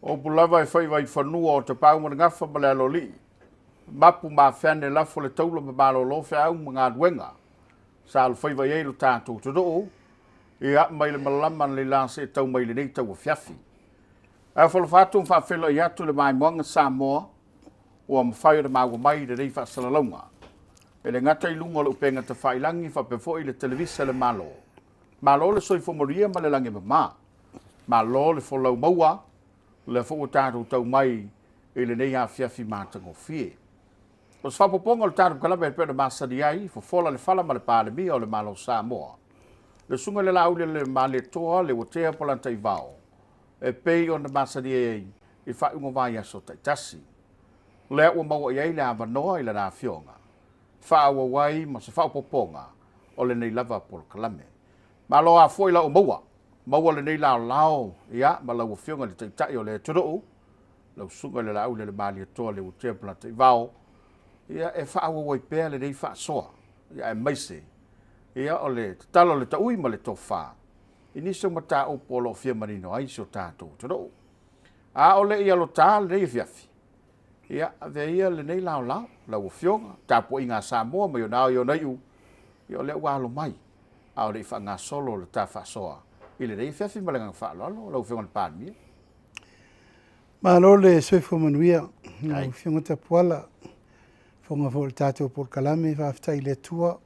O upu lava e faiva i fanua o Tapaau ma le Gafa ma le Aloalii, mapu ma afe ane lafo le taula ma malolo feau ma galuega sa alofaiva i ai lo tatou atunuu, ia mai le malama analeila seia tau mai i lenei tauafiafi. Ae alofa atu ma faafeiloai atu le maimoaga Samoa ua mafai ona maua mai lenei faasalalauga. E le gata i luga o le upega tafailagi faapea foi le televisa a le Malo. Malo le soifua manuia ma le lagi e mama. Malo le folau maua, o lea foi ua tatou tau mai i lenei afiafi matagofie. O se faaopoopoga o le tatou kalame e pei ona masani ai, fofola le fala ma le Palemia o le Malo o Samoa, le Susuga i le Laauliaile Malietoa Leuatea Polataivao, e pei ona masani ai i faaiuga o vaiaso taitasi. O lea ua maua i ai le avanoa i lana afioga, faaauau ai ma se faaopoopoga o lenei lava polokalame. Malo a foi lau maua, maua lenei laolao ia ma lau afioga i le Taitai o le atunuu, lau Susuga i le Laauliaile Malietoa Leuatea Polataivao, ia e faaauau ai pea lenei faasoa, ia aemaise ia o le tatalo a le taui ma le tofa i nisi o mataupu o lo o fia manino ai si o tatou atunuu. A o le i alota lenei afiafi, ia avea ia lenei laolao, lau afioga, tapuaiga a Samoa mai ona ao i ona iu, ia o lea ua alo mai, a o le i faagasolo le ta faasoa i lenei afiafi ma le agaga faaaloalo, lau afioga i le Palemia. Malo le soifua manuia, lau afioga Tapuala, fofoga foi o le tatou polokalame, faafetai i le Atua.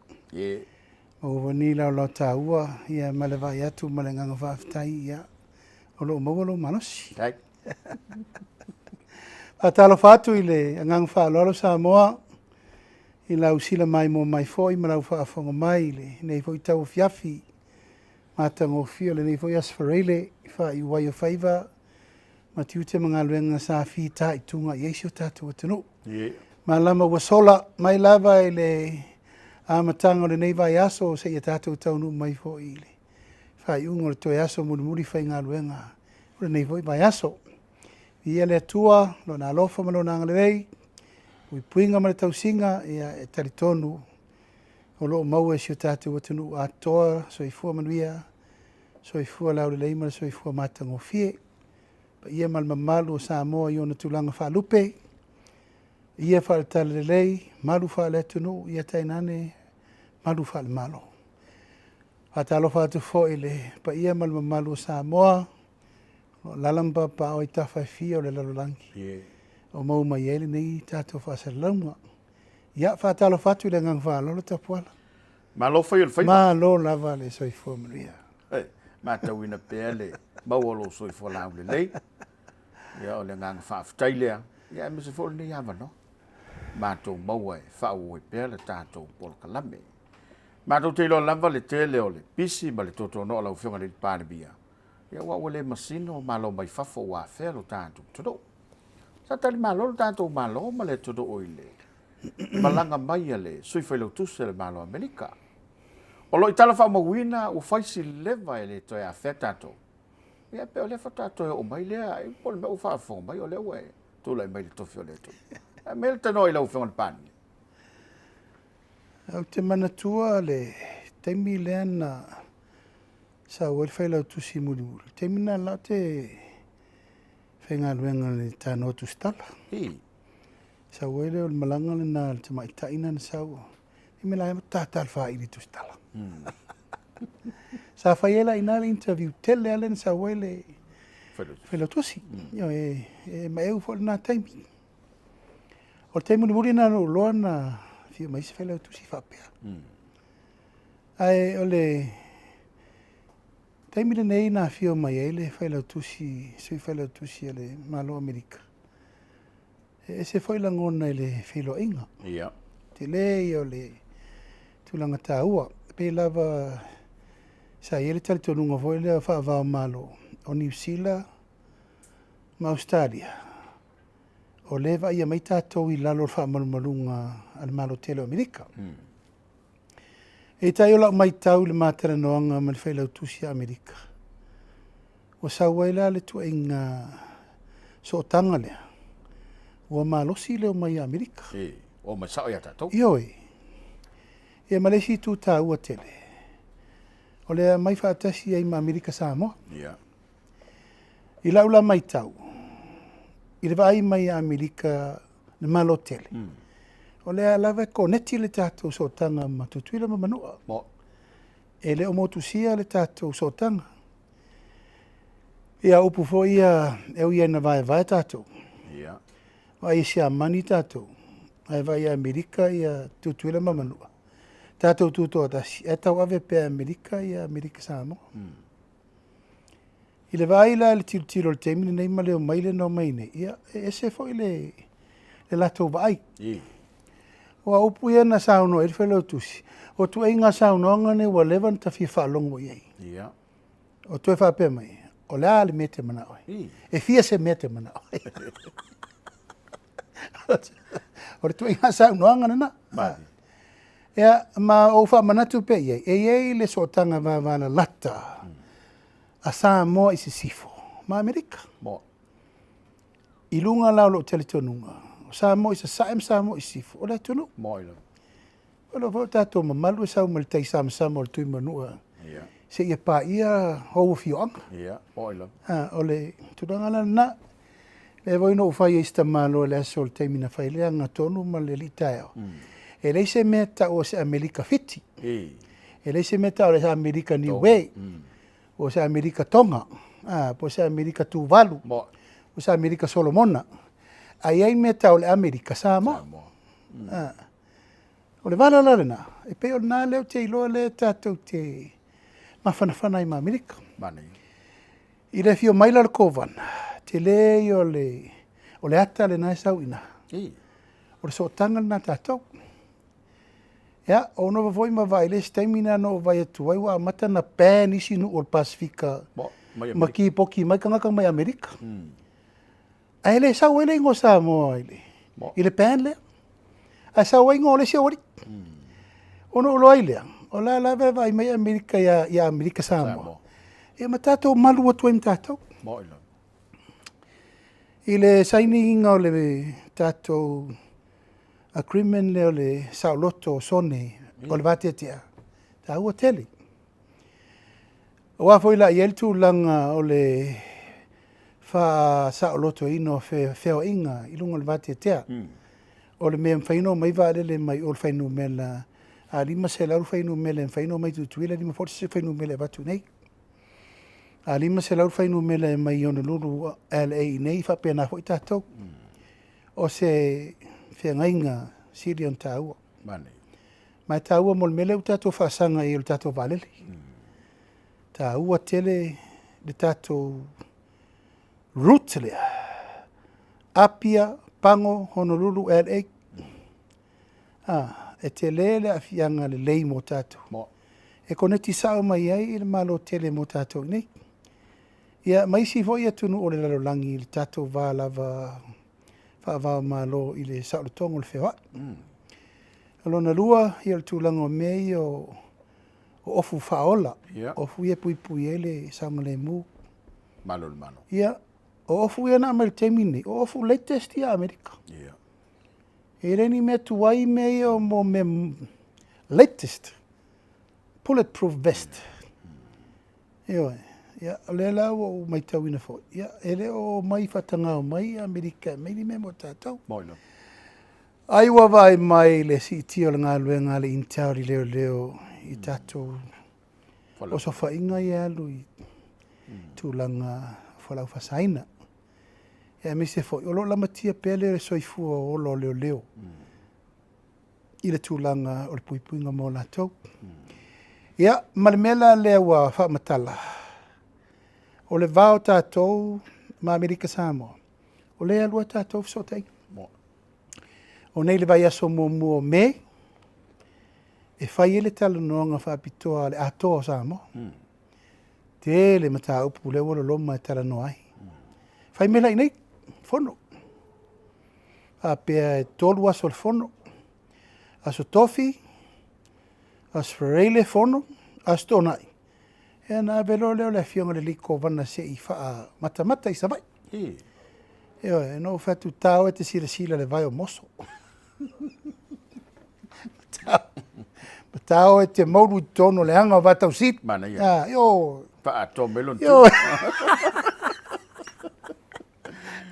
Maua foi lenei laolao taua, ia ma le vaai atu ma le agaga faafetai, ia, o lo o maua lou malosi. Faatalofa atu i le agaga faaaloalo Samoa, i lau sila maimoa mai foi ma lau faafofoga mai i lenei foi tauafiafi matagofie o lenei foi Aso Faraile i faaiu ai o faiva ma tiute ma galuega sa fitaituga i ai si o tatou atunuu. Malama ua sola mai lava i le amataga o lenei vaiaso seia tatou taunuu mai foi i le faaiuga o le toe aso mulimuli faigaluega o lenei foi vaiaso. Viia le Atua, Lona alofa ma Lona agalelei, puipuiga ma le tausiga, ia e talitonu o lo o maua e si o tatou atunuu atoa, soifua manuia, soifua laulelei ma le soifua matagofie. Paia ma le mamalu o Samoa i ona tulaga faalupe, ia faale-Talalelei, malu faale-atunuu, ia tainane malu faale-Malo. Faatalofa atu foi i le paia ma le mamalu o Samoa, o alaala ma papaaao i tafa e fia o le lalolagi, o maua mai ai lenei tatou faasalalauga. Ia, faatalofa atu i le agaga faaaloalo Tapuala. Malo fai o le faiva. Malo lava le soifua manuia. Matauina pea le maua o lou soifua laulelei. Ia, o le agaga faafetai lea, ia aemaise foi o lenei avanoa matou maua e faaauau ai pea le tatou polokalame. Matou te iloa lava le tele o le pisi ma le tuatuanoa o lau afioga i le Palemia, ia aua ua le masino malo mai fafo ua afea lo tatou atunuu. Sa talimalo lo tatou Malo ma le atunuu i le malaga mai a le Sui Failautusi a le Malo o Amerika. O lo o i tala faamauina ua fai si leva e le toe afea tatou. Ia pe o lea faatoa toe oo mai lea, po o le mea ua faafofoga mai o lea ua e tulai mai le tofi o le atunuu. Ae mea le tanoa i lau afioga i le Palemia. Ou te manatua le taimi lea na sau ai le Failautusi mulimuli. O le taimi lena la ou te faigaluega i le Tanoa Tusitala. Sau ai lea o le malaga lena a le tamaitai na sau. I me la e tata le faili Tusitala. Sa fai ai la ina le interview tele ale na sau ai le Failautusi. Ioe, e maeu foi lena taimi. O le taimi mulimuli lena na ou iloa na afio mai se Failautusi faapea. Ae o le taimi lenei na afio mai ai le Failautusi, Sui Failautusi a le Malo o Amerika, e ese foi lagona i le feiloaiga. Tele ia o le tulaga taua. E pei lava sa i ai le talitonuga foi lea faava o Malo o Niu Sila ma Ausetalia, o lea e vaaia mai tatou i lalo o le faamalumaluga a le Malo tele o Amerika. Peitai o lau matau i le ma talanoaga ma le Failautusi a Amerika, ua sau ai la le tuuaiga sootaga lea, ua malosi le omai a Amerika. O mai sao ia tatou. Ioe. Ia ma le isi itu taua tele, o le aumai faatasi ai ma Amerika Samoa. I lau la matau, I le vaai mai a Amerika le Malo tele, o lea lava e koneti le tatou sootaga ma Tutuila ma Manua. E le o motusia le tatou sootaga. Ia upu foi ia e ui ina vaevae tatou. Vaai i Siamani tatou, ae vaai i Amerika ia Tutuila ma Manua. Tatou tutoatasi, ae tauave pea e Amerika ia Amerika Samoa. I le vaai la i le tilotilo i le taimi lenei ma le omai lea na omai nei, ia e ese foi le, le latou vaai. Aua o upu ia na saunoa ai le Failautusi, o tuaiga saunoaga nei ua leva ona ta fia faalogo i ai. O toe faapea mai, o le a le mea e te manao ai? E fia se mea e te manao ai? O le tuaiga saunoaga lena. Ia, ma ou faamanatu pea i ai, e i ai le sootaga vavalalata a Samoa i Sisifo ma Amerika. I luga la o lou talitonuga, o Samoa i Sasae ma Samoa i Sisifo, o le atunuu. O lo foi o tatou mamalu e sau mai le tai samasama o le Tuimanua seia paia ou afioaga. O le tulaga la lena. Lea foi na ou fai ai i si tamaloa i le aso o le taimi na fai ai le agatonu ma le alii taeao. E leai se mea e tau o se Amerika Fiti. E leai se mea e tau o se Amerika Niue. Po o se Amerika Tonga. Po o se Amerika Tuvalu. Po o se Amerika Solomona. Ae i ai mea e tau o le Amerika Samoa. O le vala la lena, e pei o lena lea ou te iloa lea tatou te mafanafana ai ma Amerika. I le afio mai la o le Kovana, tele ia o le, o le ata lena e sau i ina. O le sootaga lena a tatou. Ia, ou nofo foi ma vaai i le isi taimi lena na ou vaai atu ai ua amata ona ban isi nuu o le Pasefika ma kipoki mai tagata mai Amerika. Ae le sau ai le igoa Samoa i le, i le ban lea. Ae sau ai igoa o le isi aualii. Ona ou iloa ai lea, o la lava e vaai mai Amerika ia, ia Amerika Samoa. Ia ma tatou malu atu ai ma tatou. I le sainiina o le tatou agreement lea o le saoloto o sone o le vateatea, taua tele. Aua foi la e i ai le tulaga o le faasaolotoina o feoaiga i luga o le vateatea. O le mea e mafai ona omai vaalele mai o le fuainumera, a 500 le fuainumera e mafai ona omai i Tutuila, e 5 foi le fuainumera e avatu i inei. A 500 le fuainumera e mai Honolulu LA i inei, e faapena foi tatou. O se feagaiga sili ona taua. Ma e taua mo le mea lea ua tatou faasaga i ai o le tatou vaalele. Taua tele le tatou route lea. Apia, Pago, Honolulu, LA. Ah, e tele le aafiaga lelei mo tatou. E koneti sao mai ai i le Malo tele mo tatou i nei. Ia, ma isi foi atunuu o le lalolagi i le tatou va lava faava-o-Malo i le saolotoga o le feoai. O lona lua, ia o le tulaga o mea ia o ofu faaola, ofu ia e puipui ai le saogalemu. Malo i le Malo. Ia, o ofu ia na aumai i le taimi lenei, o ofu latest ia a Amerika. E le ni mea tuai mea ia mo mea latest, bulletproof vest. Ioe. Ia, o lea la ua ou matauina foi, ia, e le o omai faatagao mai Amerika e aumai ni mea mo tatou. Moi lava. Ai ua vaai mai le siitia o le galuega a le Intel i leoleo i tatou osofaiga ia e alu i tulaga o fualaau faasaina. Ia, aemaise foi, o lo o lamatia pea le soifua ola o leoleo i le tulaga o le puipuiga mo latou. Ia, ma le mea la lea ua faamatala, o le va o tatou ma Amerika Samoa, o lea e alu a tatou fesootaiga. O nei le vaiaso muamua o Me, e fai ai le talanoaga faapitoa a le Atoa o Samoa. Tele mataupu lea ua loloma e talanoa ai. Fai mai la i nei, fono. Faapea e 3 aso o le fono, aso Tofi, aso Faraile fono, aso Toonai. Ia ona ave loa lea o le afioga i le alii Kovana se i faamatamata i Savaii. Ioe, na ou fai atu, ta oe e te silasila i le vae o moso. Ma ta oe e te moulu i totonu o le aga o Vatausili. Manaia. Ah, io. Faaatoa mai lona Io.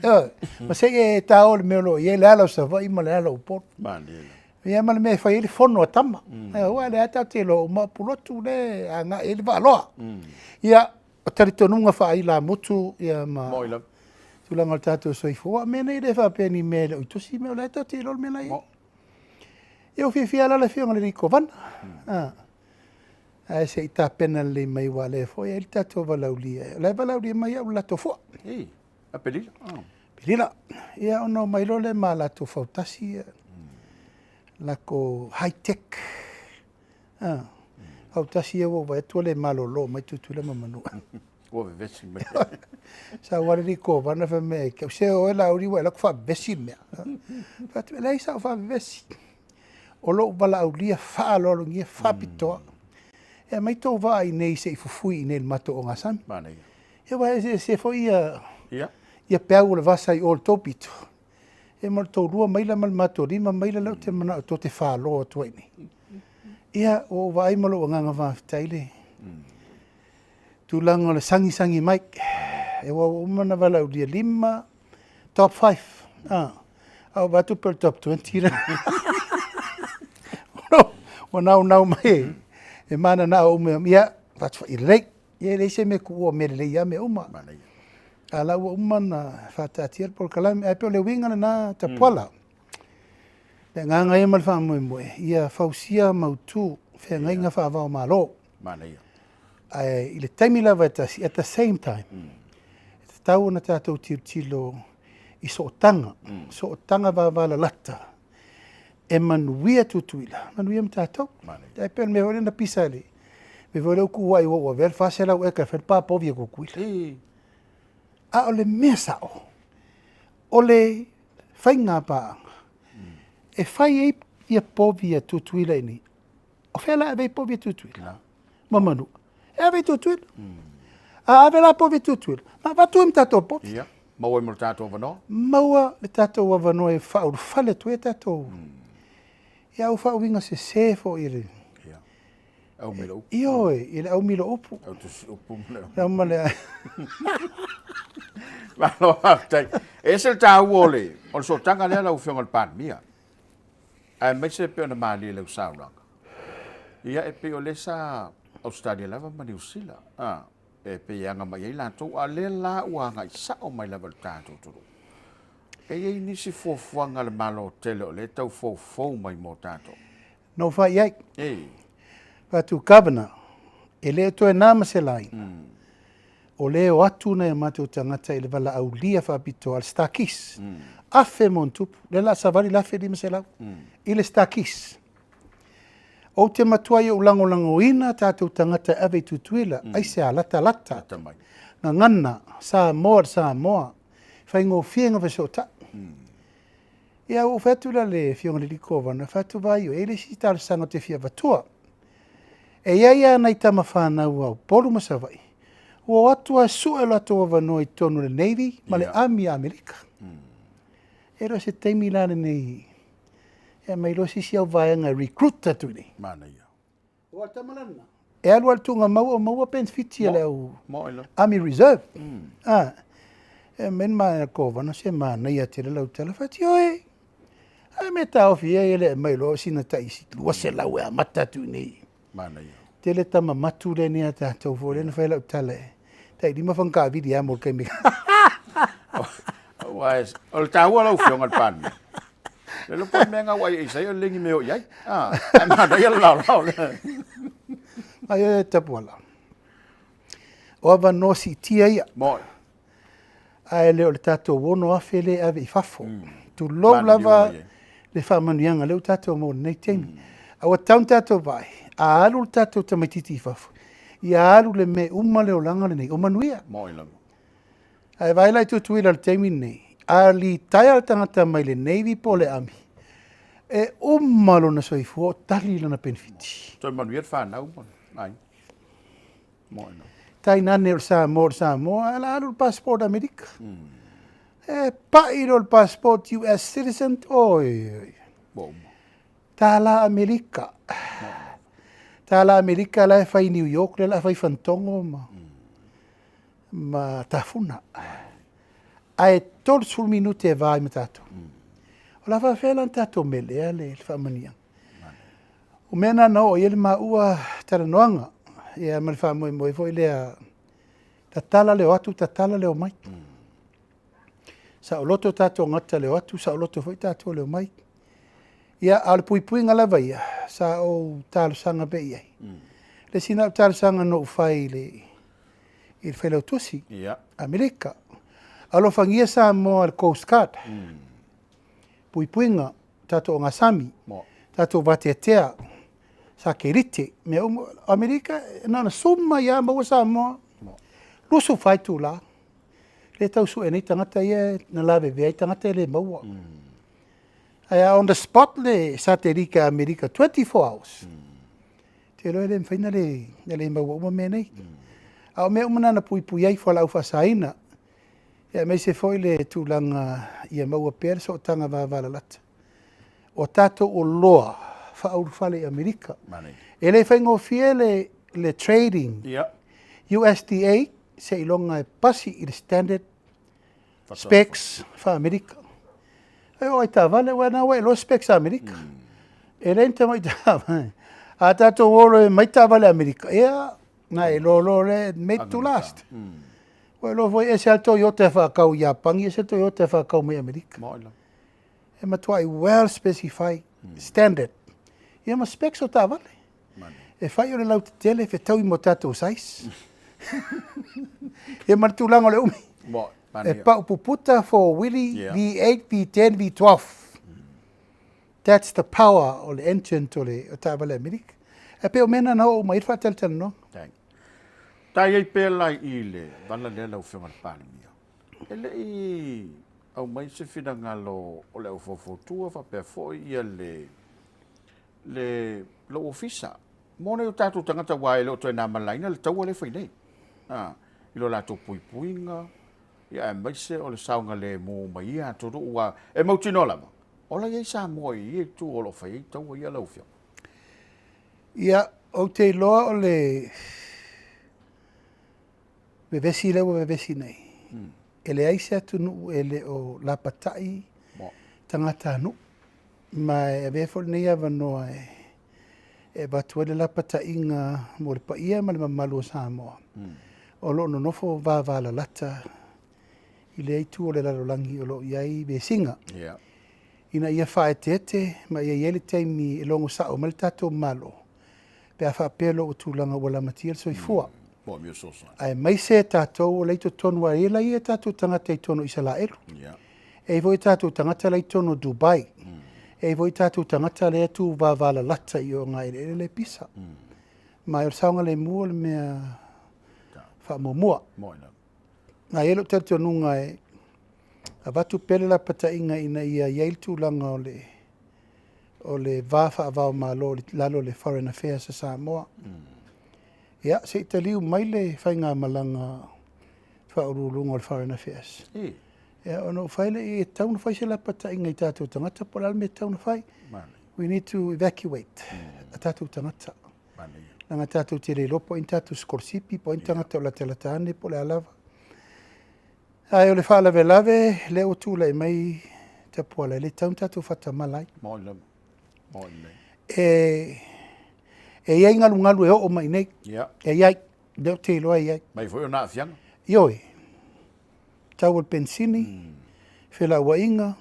Ioe, ma se i e ta o le mea o lo o i ai le ala o Savaii ma le ala o Upolu. Malie lava. Ia ma le mea e fai ai le fono a tama. Aua o lea tatou te iloa uma o Pulotu lea e agai i ai le Vaaloa. Ia, o talitonuga faailamutu ia ma Moi lava. tulaga o le tatou soifua. Aua o mea nei e le faapea ni mea e le o i tusi, o la e tatou te iloa le mea la e i ai. Ia ua fiafia la le afioga i le alii Kovana. Ae se i tapena lelei mai aua o lea foi e i ai le tatou valaaulia. O la e valaaulia mai au i le latou fua. Ei, Apelila. Apelila. Ia ona omai loa lea ma latou fautasi ia lakou high tech. Fautasi ia ua ou vaai atu ua le malolo mai Tutuila ma Manua. Ua vevesi mai. Sau lava le alii Kovana fai mai ia te au, se o oe Laauli ua e alu atu faavevesi le mea. Fai atu, e leai sau faavevesi. O lou valaaulia faaaloalogia faapitoa. E aumai tou vaa i inei se i fufui i inei i le matou ogasami. Manaia. Ia aua e eseese foi ia, Ia. ia peau o le vasa i o i le tou pito, ia ma le tou 2 maila ma le matou 5 maila lea ou te manao tou te falo atu ai i inei. Ia, ua ou vaai ma lou agaga faafetai i le tulaga o le sagisagi mai. Aua ua uma ona valaaulia 5, top 5, a ua vaai atu pei o le top 20 lea. Ua naunau mai e mananao uma, ia avatu foi, lelei. Ia e leai se mea e tuua o mea lelei lava mea uma. A o la ua uma ona faataatia le polokalame, ae pei o le uiga lena Tapuala. Le agaga ia ma le faamoemoe, ia fausia mautu feagaiga faava o Malo. Manaia. Ae i le taimi lava e tasi, at the same time, e tatau ona tatou tilotilo i sootaga, sootaga vavalalata e manuia Tutuila, manuia ma tatou. Manaia. E pei o le mea foi lea na pisa i le mea foi lea ua tuuai ua ou avea le 400 eka e fai le pa povi a Tutuila. A o le mea sao, o le faiga paaga e fai ai ia povi a Tutuila i inei. O fea la e ave ai povi a Tutuila? Ma Manua. E ave i Tutuila. A ave la povi a Tutuila, na avatu ai ma tatou povi. Ia, maua ai ma le tatou avanoa. Maua le tatou avanoa e faaulufale atu ai tatou. Ia ua faauiga sese foi i le Ia. Au milo upu. Ioe, i le au milo upu. Au tusi upu ma le Au ma le Malo faafetai. E ese le taua o le o le sootaga lea lau Afioga i le Palemia, aemaise e pei ona malie i lau saunoaga. Ia e pei o lea sa Ausetalia lava ma Niu Sila, a, e pei e aga mai ai latou, a o lea la ua agai sao mai lava i le tatou atunuu. E i ai nisi fuafuaga a le Malo tele o lea e tau foufou mai mo tatou. Na ou fai i ai. Ei. Fai atu, Governor, e le o toe na ma se laina. O lea e o atu nai o matou tagata i le valaaulia faapitoa a le Starkies. 1000+, lea o le a savali le 1500 i le Starkies. Ou te matuai ou lagolagoina tatou tagata e ave i Tutuila, aisea, latalata, Lata mai. gagana, Samoa i le Samoa, faigofie ona fesootai. Ia, ua ou fai atu la i le Afioga i le alii Kovana, fai atu, vaai oe, e i ai le isi talosaga ou te fia avatua. E i ai lava nai tama fanau a Upolu ma Savaii, ua o atu lava e sue o latou avanoa i totonu o le Navy ma le Army a Amerika. E le o se taimi la lenei e aumai loa se isi au vaega e recruit atu i inei. Manaia. Aua o le tama la lena, e alu lava i le tuugamau o maua penefiti a le au Army Reserve. A, e aumai le ma Kovana, se manaia tele lau tala. Fai atu, ioe, a mea e taofi ai e le aumai loa sina tai 200 e amata atu i inei. Manaia. Tele tama matu lea nei a tatou foi lea na fai lau tala e tai 5 fagataavili lava mo le taimi. Aua o le taua lau Afioga i le Palemia. Le iloa po o le mea na ua ai ai o le ni mea o i ai. Ah, ae manaia le laolao lea. Ai e Tapuala. O avanoa siitia ia. Moi. Ae le o le tatou 6,000 lea e ave i fafo. Tulou lava le faamanuiaga lea ua tatou maua i lenei taimi. A ua tatau ona tatou vaai, a alu le tatou tamaitiiti i fafo, ia alu le mea e uma le olaga lenei, o manuia. Moi lava. Ae vaai la i Tutuila i le taimi lenei, a litaea le tagata mai le Navy po o le Army, e uma lona soifua o tali lana penefiti. Toe manuia le fanau ma le aiga. Moi lava. Tainane o le Samoa o le Samoa, ae o le a alu le passport Amerika. E pai loa le passport US citizen, oi, oi. Ua uma. Tala Amerika. Tala Amerika la e fai i New York, lea o le a fai i Fanotogo ma tafuna. Ae 30 minute e va ai ma tatou. O le a faafefea la ona tatou melea le faamanuiaga? O mea na na oo i ai le maua talanoaga, ia ma le faamoemoe foi lea, tatala le o atu, tatala le omai. Saoloto tatou tagata i le o atu, saoloto foi tatou i le omai. Ia, a o le puipuiga lava ia, sa ou talosaga pea i ai. Le isi lena talosaga na ou fai i le Failautusi, Amerika. Alofagia Samoa i le Coast Guard, puipuiga, tatou ogasami, tatou vateatea, satelite, mea uma. O Amerika, na ona zoom mai lava maua Samoa, 24 itula. Lea e tau sue nei tagata ia na lavevea ai tagata e le maua. Ae a on the spot le satelite a Amerika 24 hours, ou te iloa e le mafai ona le maua uma mea nei. A o mea uma na na puipui ai fualaau faasaina, aemaise foi le tulaga ia maua pea le sootaga vavalalata. O tatou oloa faaulufale i Amerika. E le faigofie le trading USDA seiloga e pasi i le standard specs faa-Amerika. E oo lava i taavale, aua o lena ua e iloa specs a Amerika. E leai ni tamai taavale. A tatou o loa e aumai taavale a Amerika, ia, ona e iloa loa lea, made to last. Ua e iloa foi e ese lava le Toyota e faatau i Iapani, ese le Toyota e faatau mai Amerika. E matuai well specified standard ia ma specs o taavale. E fai o le lautetele e fetaui ma o tatou size. Ia ma le tulaga o le umi. E pau puputa, four wheelie, V8, V10, V12. That's the power o le engine o le taavale Amerika. E pei o mea na na oo uma i ai le faatalatalanoaga. Ta i ai pea la i le vala lea lau Afioga i le Palemia, e le i aumai se finagalo o le aufaufautua faapea foi ia le lou ofisa mo nai o tatou tagata aua e le o toe na malaina le taua lea e fai nei i lo latou puipuiga, ia aemaise o le saogalemu mai ia atunuu, aua e mautinoa lava o la e i ai Samoa i ia itu o lo o fai ai taua ia lau Afioga. Ia, ou te iloa o le vevesi lea ua vevesi nei, e leai se atunuu e le o lapatai tagatanuu, ma e avea foi lenei avanoa e avatu ai le lapataiga mo le paia ma le mamalu o Samoa o lo o nonofo vavalalata i lea itu o le lalolagi o lo o i ai vesiga, ina ia faaeteete ma ia i ai le taimi e logo sao mai le tatou Malo pe a faapea lo tulaga ua lamatia le soifua. Aemaise tatou o la i totonu, a la i ai tatou tagata i totonu o Isalaelu, e i ai foi tatou tagata la i totonu o Dubai, e i ai foi tatou tagata lea e tu vavalalata i o i eleele le pisa. Ma o le saogalemu o le mea faamuamua. Na i ai lou talitonuga e avatu pea le lapataiga ina ia i ai le tulaga o le va faavao malo i lalo o le Foreign Affairs a Samoa. Ia, se i taliu mai le faigamalaga faauluuluga o le Foreign Affairs. Ia, ona ou fai lea, e tatau ona fai se lapataiga i tatou tagata, po o le a le mea e tatau ona fai. We need to evacuate a tatou tagata. Leaga tatou te le iloa po o ai ni tatou sikolasipi, po o ai ni tagata o latalata ane, po o le a lava. Ae o le faalavelave lea ua tulai mai Tapuala, e le tatau ona tatou faatamala ai. E i ai galugalu e oo mai nei. E i ai, lea ou te iloa e i ai. Mai foi ona aafiaga. Ioe, tau o le penisini, felauaiga,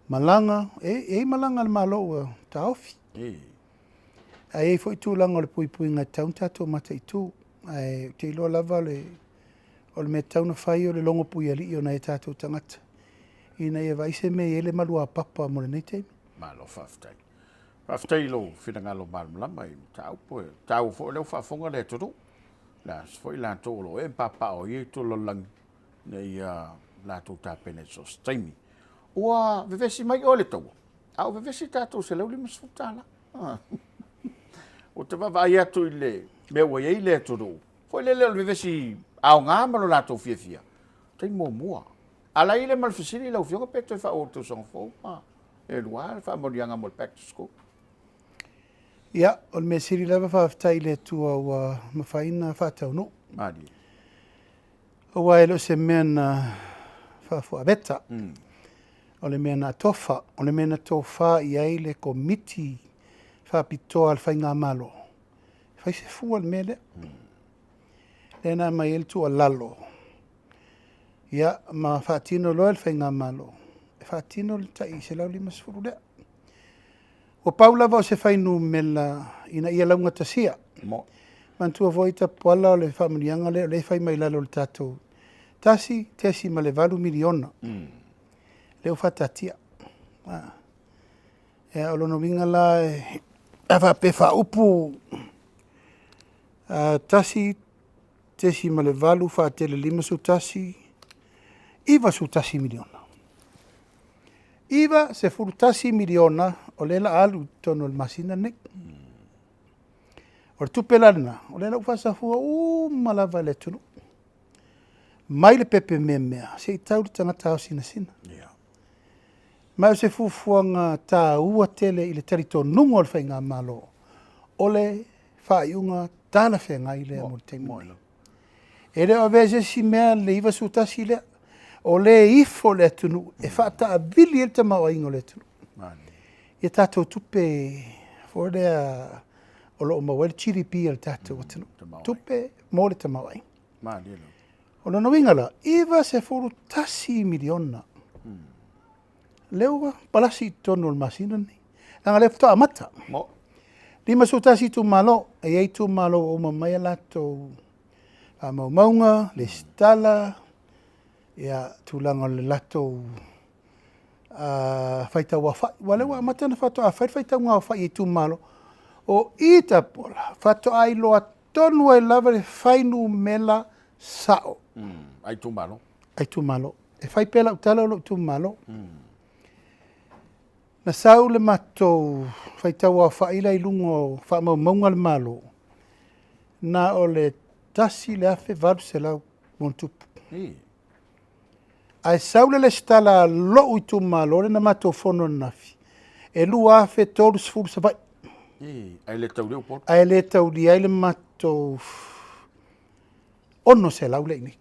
malaga, e i ai malaga a le Malo ua taofi. Ae i ai foi tulaga o le puipuiga e tatau ona tatou mataitu. Ae ou te iloa lava o le mea e tatau ona fai o le logo puialii o nai o tatou tagata, ina ia vaai se mea e i ai le maluapapa mo lenei taimi. Malo faafetai. Faafetai i lou finagalo malamalama i mataupu e taua foi o lea ua faafofoga le atunuu. Le a foi latou o lo o ee ma papaaao i ia itu o le lalolagi, ina ia latou tapena i so o se taimi. Ua vevesi mai oe i le taua, a ua vevesi tatou $150. Ua te vaavaai atu i le mea ua i ai le atunuu, foi lele o le vevesi aoga ma lo latou fiafia, taimi muamua. A la i le ma le fesili lau Afioga pe toe faaauau i le tausaga fou ma e lua le faamanuiaga mo le back to school. Ia, o le mea sili lava faafetai i le Atua ua mafai ona faataunuu. Malie. Aua e le o se mea na faafuaveta. O le mea na tofa, o le mea na tofa i ai le Komiti Faapitoa a le Faigamalo, e fai se fua i le mea lea. Lea na aumai ai le tuualalo, ia, ma faatino loa e le Faigamalo, e faatino le tai $150 lea. Ua pau lava o se fuainumera ina ia laugatasia. Manatua foi Tapuala o le faamanuiaga lea o lea e fai mai lalo o le tatou $1.8 miliona. Lea ua faataatia. Ia, o lona uiga la, a faapea e faaupu 1.8 faatele 51, $91 miliona. $91 miliona o lea o le a alu i totonu o le masina lenei. O le tupe la lena, o lea la ua faasafua uma lava i le atunuu, mai le pepe meamea seia tau i le tagata ao sinasina. Ma o se fuafuaga taua tele i le talitonuga o le Faigamalo, o le faaiuga talafeagai lea mo le taimi lenei. E le o avea i se isi mea le 91 lea, o lea e ifo le atunuu e faataavili ai le tamaoaiga o le atunuu. Ia tatou tupe foi lea o lo o maua ai le GDP a le tatou atunuu, tupe mo le tamaoaiga. O lona uiga la, $91 miliona lea ua palasi i totonu o le masina lenei. Leaga o lea faatoa amata. 51 itumalo, e i ai itumalo ua uma mai a latou faamaumauga, lesitala, ia, tulaga o le latou faitau aofai. Aua o lea ua amata ona faatoa fai le faitauga aofai i itumalo. O i Tapuala, faatoa iloa tonu ai lava le fuainumera sao. A itumalo. A itumalo. E fai pea lau tala o lou itumalo. Na sau le matou faitau aofai la i luga o faamaumauga a le Malo, na o le 1,800 ma tupu. Ae sau le lesitala a lou itumalo lea na matou fono ananafi, e 2,030 Savaii. Ae le taulia Upolu. Ae le taulia ai le matou 600 lea i inei.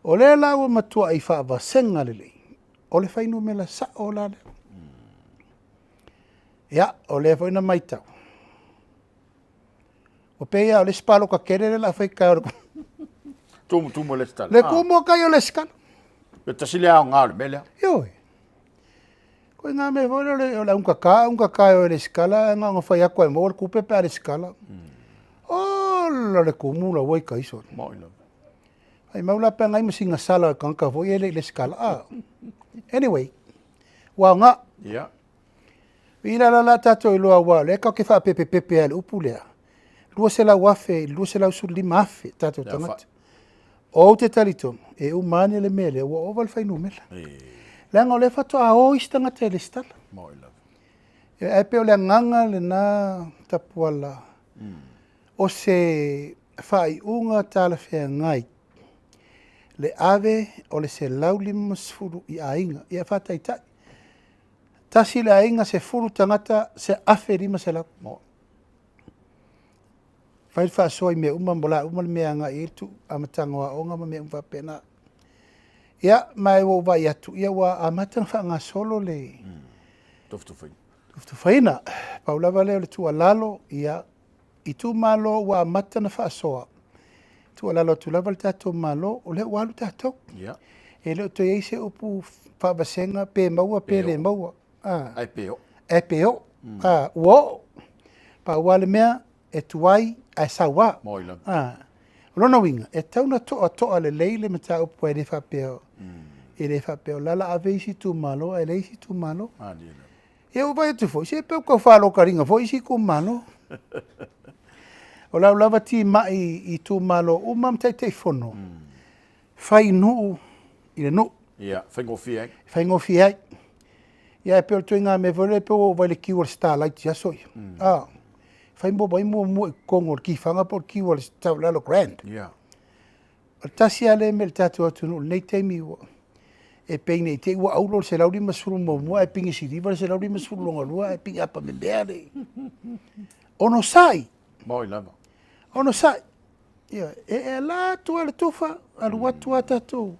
O lea la ua matuai faavasega lelei, o le fuainumera sao la lea. Ia, o lea foi na matau, ua pei lava o le isi palota tele lea o le a fai taeao. Tumutumu o lesitala. Le tumu o tai o lesitala. E tasi le aoga o le mea lea. Ioe. Ko ngā mea foi lea o le augata, augata e o e lesitala, ae na ona fai atu e maua le tupe pe a lesitala. Ola le tumu la ua i tai sole. Ai mau la pe ngai ma sina sala o le tagata foi e le i lesitala. Ah. Anyway, ua aoga. I la la la tatou iloa aua o lea tatou te faapepepepe lava i le upu lea, 200,000 i le 215,000 tatou tagata. Ou te talitonu, e uma ane le mea lea, ua ova le fuainumera. Leaga o lea faatoa o isi tagata e lesitala. Ae pei o le agaga lena Tapuala, o se faaiuga talafeagai le ave o le 150 i aiga. Ia faataitai, tasi le aiga, 10 tagata, 1,500. Fai le faasoa i mea uma, mo le a uma le mea e agai i ai le amataga o aoga ma mea uma faapena. Ia, ma ua ou vaai atu, ia ua amata ona faagasolo le tufatufaina. Pau lava lea o le tuualalo, ia, itumalo ua amata ona faasoa, tuualalo atu lava le tatou Malo, o lea ua alu tatou. E le o toe i ai se upu faavasega pe maua pe le maua. Ae pe oo. Ae pe oo. Ua oo. Pau lava le mea, e tuai ae sau lava. O lona uiga, e tatau ona toatoa lelei le mataupu, e le faapea, e le faapea o la o le a ave isi itumalo ae leai isi itumalo. Ia ua vaai atu foi, se pei ua tau faalotaliga foi isi itumalo. O lau lava timai i itumalo uma ma Taitaifono, fai nuu i le nuu. Ia, faigofie ai. Faigofie ai. Ia, e pei o le ituaiga mea foi lea, pei ua ou vaai i le kiu a le Starlight i aso ia. Fai ai muamua i totonu o le tifaga po o le kiu a le Savalalo Grand. O le tasi lava lea mea i le tatou atunuu i lenei taimi ua e pei ne i te i ua auro le 150 muamua ae pigi siliva le 150 lona lua ae pigi apamemea le onosai. Moi lava. Onosai. Ia, e ala atu lava le tufa, alu atu lava tatou.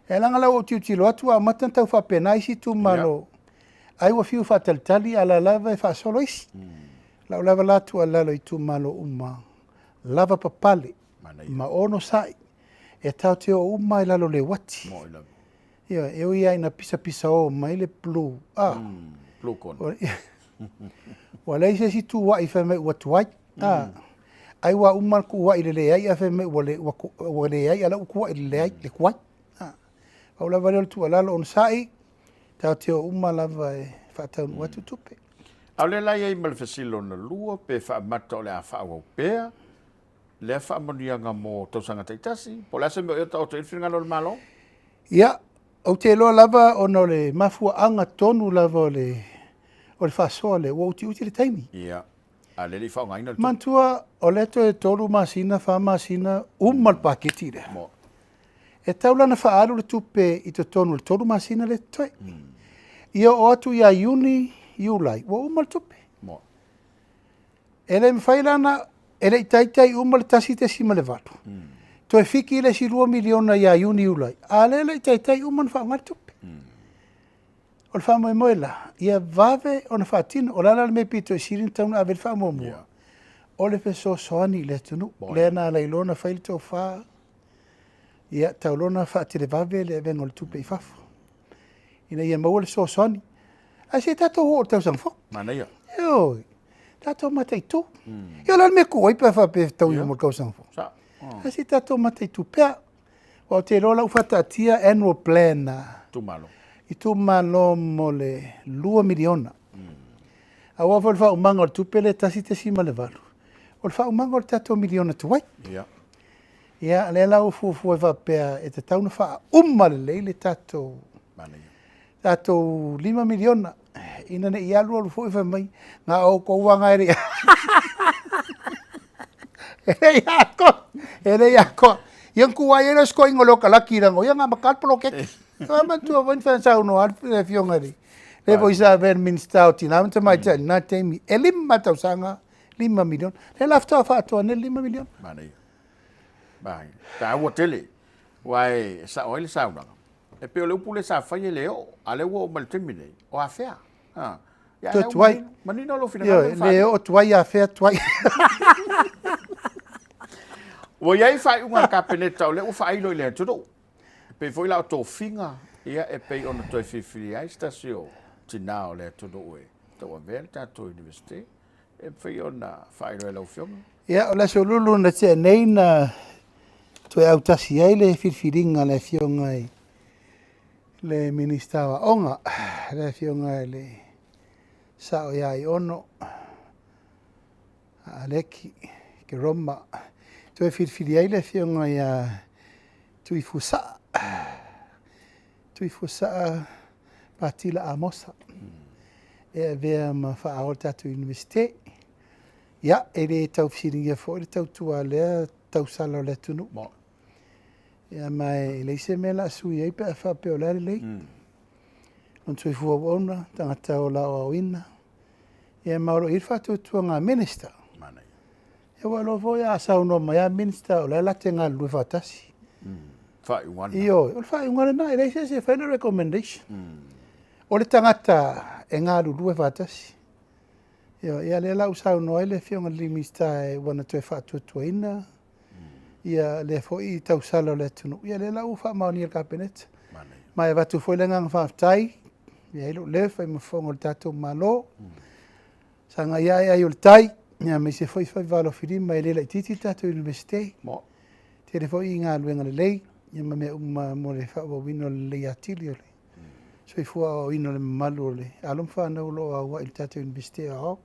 E leaga la ua ou tilotilo atu ua amata ona tau faapena isi itumalo, ai ua fiu faatalitali a o la e lava e faasolo isi. Lau lava la tuualalo i itumalo uma, lava papale ma onosai, e tatou te o uma lava i lalo o le uati. Ioe, e ui lava ina pisapisao mai le blue, a. Blue corner. Ua leai se isi tuuai fai mai ua tuai, a. Ai ua uma le tuuai i le leai ae fai mai ua leai a o la ua tuuai i le leai, le tuai. A. Pau lava lea o le tuualalo, onosai, tatou te o uma lava e faataunuu atu tupe. A o lea la e i ai ma le fesili lona lua, pe faamata o le a faaauau pea lea faamanuiaga mo tausaga taitasi, po o le a se mea o taoto i ai le finagalo o le Malo? Ia, ou te iloa lava ona o le mafuaaga tonu lava o le o le faasoa lea, ua utiuti le taimi. Ia, a o lea e le i faaaogaina le tupe. Manatua, o lea toe 3 masina, 4 masina, uma le paketi lea. Mo. E tatau la ona faaalu le tupe i totonu o le 3 masina lea totoe. Ia oo atu ia Iuni, Iulai, ua uma le tupe. Mo. E le mafai la ona, e le i taitai uma le 1.8, toe fiki le isi $2 miliona ia Iuni, Iulai, a o lea e le i taitai uma ona faaaoga le tupe. O le faamoemoe la, ia vave ona faatino. O le a la le mea pito i sili ona tatau ona ave i ai le faamuamua? O le fesoasoani i le atunuu. Lea na ala ai loa ona fai le tofa, ia tau loa ona faatelevave le avega o le tupe i fafo, ina ia maua le fesoasoani. Ae se i tatou oo i le tausaga fou. Manaia. Ioe, tatou mataitu. Ia o le a le mea e tuu ai pe a faapea e fetaui uma i le tausaga fou? Ae se i tatou mataitu pea. Aua ou te iloa o la ua faataatia annual plan a itumalo, itumalo mo le $2 miliona. Aua foi o le faaumaga o le tupe lea e 1.8, o le faaumaga o le tatou miliona tuai. Ia, lea la ua fuafua e faapea e tatau ona faauma lelei le tatou tatou $5 miliona ina ne i alu alu foi fai mai na o outou lava na e le e le i atoa, e le i atoa. Ia ona tuuai ai lea o si toeaina o le okalaki leaga o ia na amata le poloketi. Ia manatua foi na saunoa le afioga i le le foi sa avea le Minisita o Tina ma Tamaitai i lena taimi, e 5 tausaga, $5 miliona. Lea la faatoa faaatoa nei le $5 miliona. Manaia. Manaia. Taua tele, aua e sao ai le saunoaga. E pei o le upu lea sa fai e le oo, a o lea ua oo mai i le taimi lenei, o afea? Ia, Toe tuai. Manino lou finagalo. Ioe, le oo tuai afea tuai. Ua i ai faaiuga a le Kapeneta o lea ua faailo i le atunuu. E pei foi la o tofiga, ia e pei ona toe filifilia ai se tasi o tina o le atunuu e tauavea le tatou Iunivesite. E mafai ona faailoa e lau Afioga? Ia, o le Aso Lulu na tea nei na toe autasi ai le filifiliga a le Afioga i le Minisita o Aoga, le Afioga i le Sao ia Aiono Aleki Keroma. Toe filifili ai le Afioga ia Tuifuasaa, Tuifuasaa Patila Amosa e avea ma faaao le tatou Iunivesite. Ia, e le tau fesiligia foi le tautua a lea tausala o le atunuu. Ia, ma e leai se mea o le a sui ai pe a faapea o le a lelei. Lona soifua auauna, tagata ola aoaoina, ia ma o lo o i ai le faatuatuaga a Minister. Ia ua iloa foi a saunoa mai lava Minister o la e la te galulue faatasi. Faaiuga lena. Ioe, o le faaiuga lena, e leai se isi e fai le recommendation. O le tagata e galulue faatasi. Ioe, ia lea la ua saunoa ai le Afioga i le Minisita ua na toe faatuatuaina ia lea foi tausala o le atunuu, ia lea la ua faamaonia e le Kapeneta. Ma e avatu foi le agaga faafetai, e i ai lou leo e fai ma fofoga o le tatou Malo, sagai ae ai o le tai, ia aemaise foi faiva alofilima, e le laitiiti le tatou Iunivesite. Tele foi galuega lelei, ia ma mea uma mo le faaauauina o le lelei atili o le soifua aoaoina o le mamalu o le alo ma fanau o lo o auai i le tatou Iunivesite Aoao.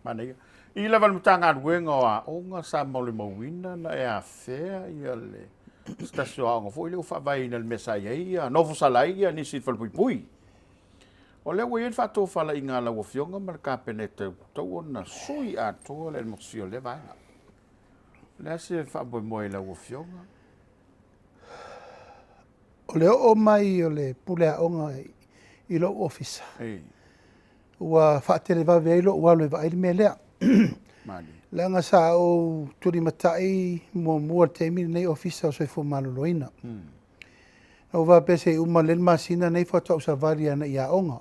Manaia. I lava le Matagaluega o Aoga sa molimauina na e afea ia le se tasi o aoga foi lea ua faavaeina i le mea sa i ai ia nofosala ai ia nisi i le falepuipui. O lea ua i ai le faatofalaiga a lau Afioga ma le Kapeneta ua tatau ona sui atoa le atmosphere o lea vaega. O le a se faamoemoe i lau Afioga? O le oo mai o le pule aoga i lou ofisa, ua faatelevave ai lou alu e vaai le mea lea. Leaga sa ou tulimatai muamua i le taimi lenei Ofisa o Soifua Maloloina. Na ou faapea se i uma lelei le masina nei faatoa ou savali ana i aoga.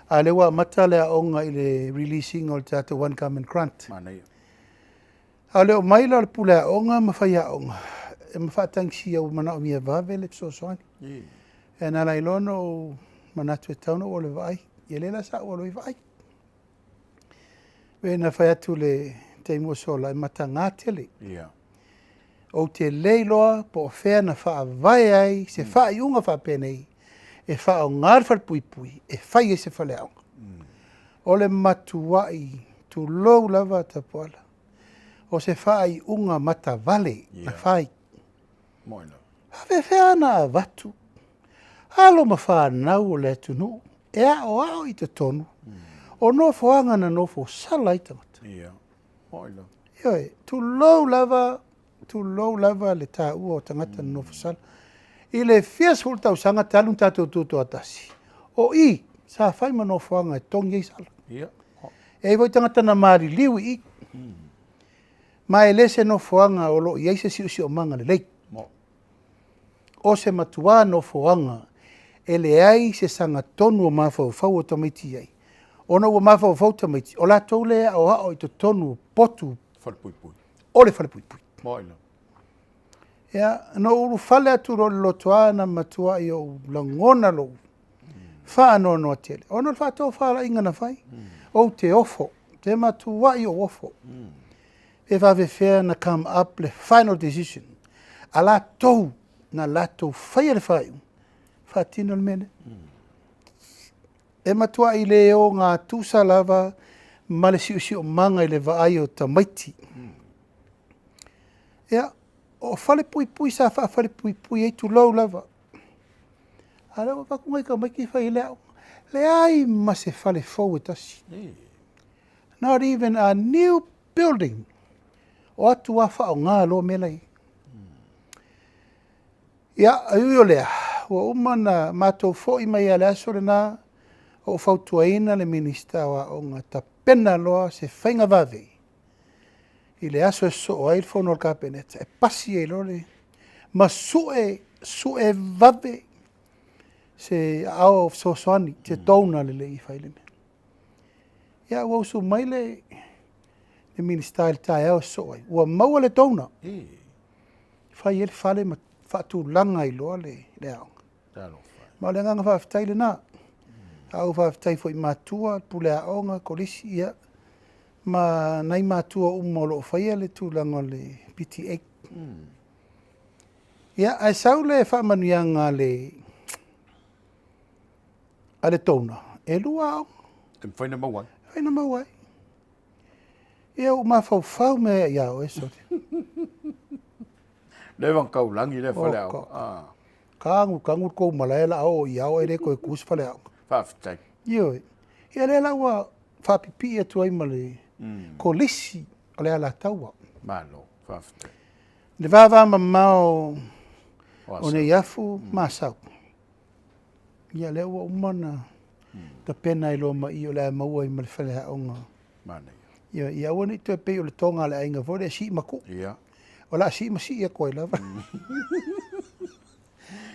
A o lea ua amata le aoga i le release ina o le tatou One Government Grant. Manaia. A o le oo mai la o le pule aoga ma faiaoga, e ma faatagisia ua manaomia vave le fesoasoani. E na ala ai loa ona ou manatu e tatau ona ou alu e vaai. Ia lea la sa ou alu ai vaai. Pei ona fai atu i le taimi ua sola, e mataga tele. Ou te le iloa po o fea na faavae ai se faaiuga faapenei e faaaoga le falepuipui e fai ai se faleaoga. O le matuai tulou lava Tapuala, o se faaiuga matavale na fai. Faapefea ona avatu alo ma fanau o le atunuu e aoao i totonu o nofoaga na nofo sala ai tagata. Ioe, tulou lava, tulou lava le taua o tagata na nofo sala. I le fia sefulu tausaga talu ona tatou tutoatasi, o i sa fai ma nofoaga e totogi ai sala. E i ai foi tagata na maliliu i i, ma e le se nofoaga o lo o i ai se siosiomaga lelei. O se matua nofoaga e leai se sagatonu o mafaufau o tamaiti i ai, ona ua mafaufau tamaiti, o latou lea e aoao i totonu o potu o le falepuipui. Ia, na ou ulufale atu loa i le lotoa na matuai ou lagona lou faanoanoa tele, ona o le faatofalaiga na fai, ou te ofo, ou te matuai ou ofo. Pe faapefea ona come up le final decision a latou na latou faia le faaiuga, faatino le mea lea. E matuai le ogatusa lava ma le siosiomaga i le vaai o tamaiti. Ia, o falepuipui sa faafalepuipui ai, tulou lava, a o lea ua avatu nai tamaiti fai ai le aoga. Leai ma se fale fou e tasi. Not even a new building. O atu lava faaaoga loa mea la e i ai. Ia, e ui o lea, ua uma ona matou foi mai lava i le aso lena, ou fautuaina le Minisita o Aoga, tapena loa se faiga vave i le aso e sosoo ai le fono a le Kapeneta, e pasi ai loa le, ma sue, sue vave se aao fesoasoani, se donor lelei e fai le mea. Ia ua usu mai le Minisita i le taeao e sosoo ai, ua maua le donor, fai ai le fale ma faatulaga ai loa le aoga. Ma o le agaga faafetai lena. A ou faafetai foi i matua, pule aoga, kolisi, ia, ma nai matua uma o lo o faia le tulaga o le PTA. Ia, ae sau le faamanuiaga a le a le donor, e 2 aoga. E mafai ona maua ai. E mafai ona maua ai. Ia ua mafaufau mea ia oe, sole. Leva ona taulagi lea faleaoga. Ah. Tagu tagu le tou malae la oo i ao e le toe tu se faleaoga. Faafetai. Ioe. Ia lea la ua faapipii atu ai ma le kolisi o le Alataua. Malo, faafetai. Le vavamamao o Neiafu ma Asau. Ia lea ua uma ona tapena ai loa ma i o le a maua ai ma le faleaoga. Manaia. Ia, ia aua ne i toe pei o le toga a le aiga foi lea e sii ma tuu. Ia. O le a sii ma sii atu ai lava.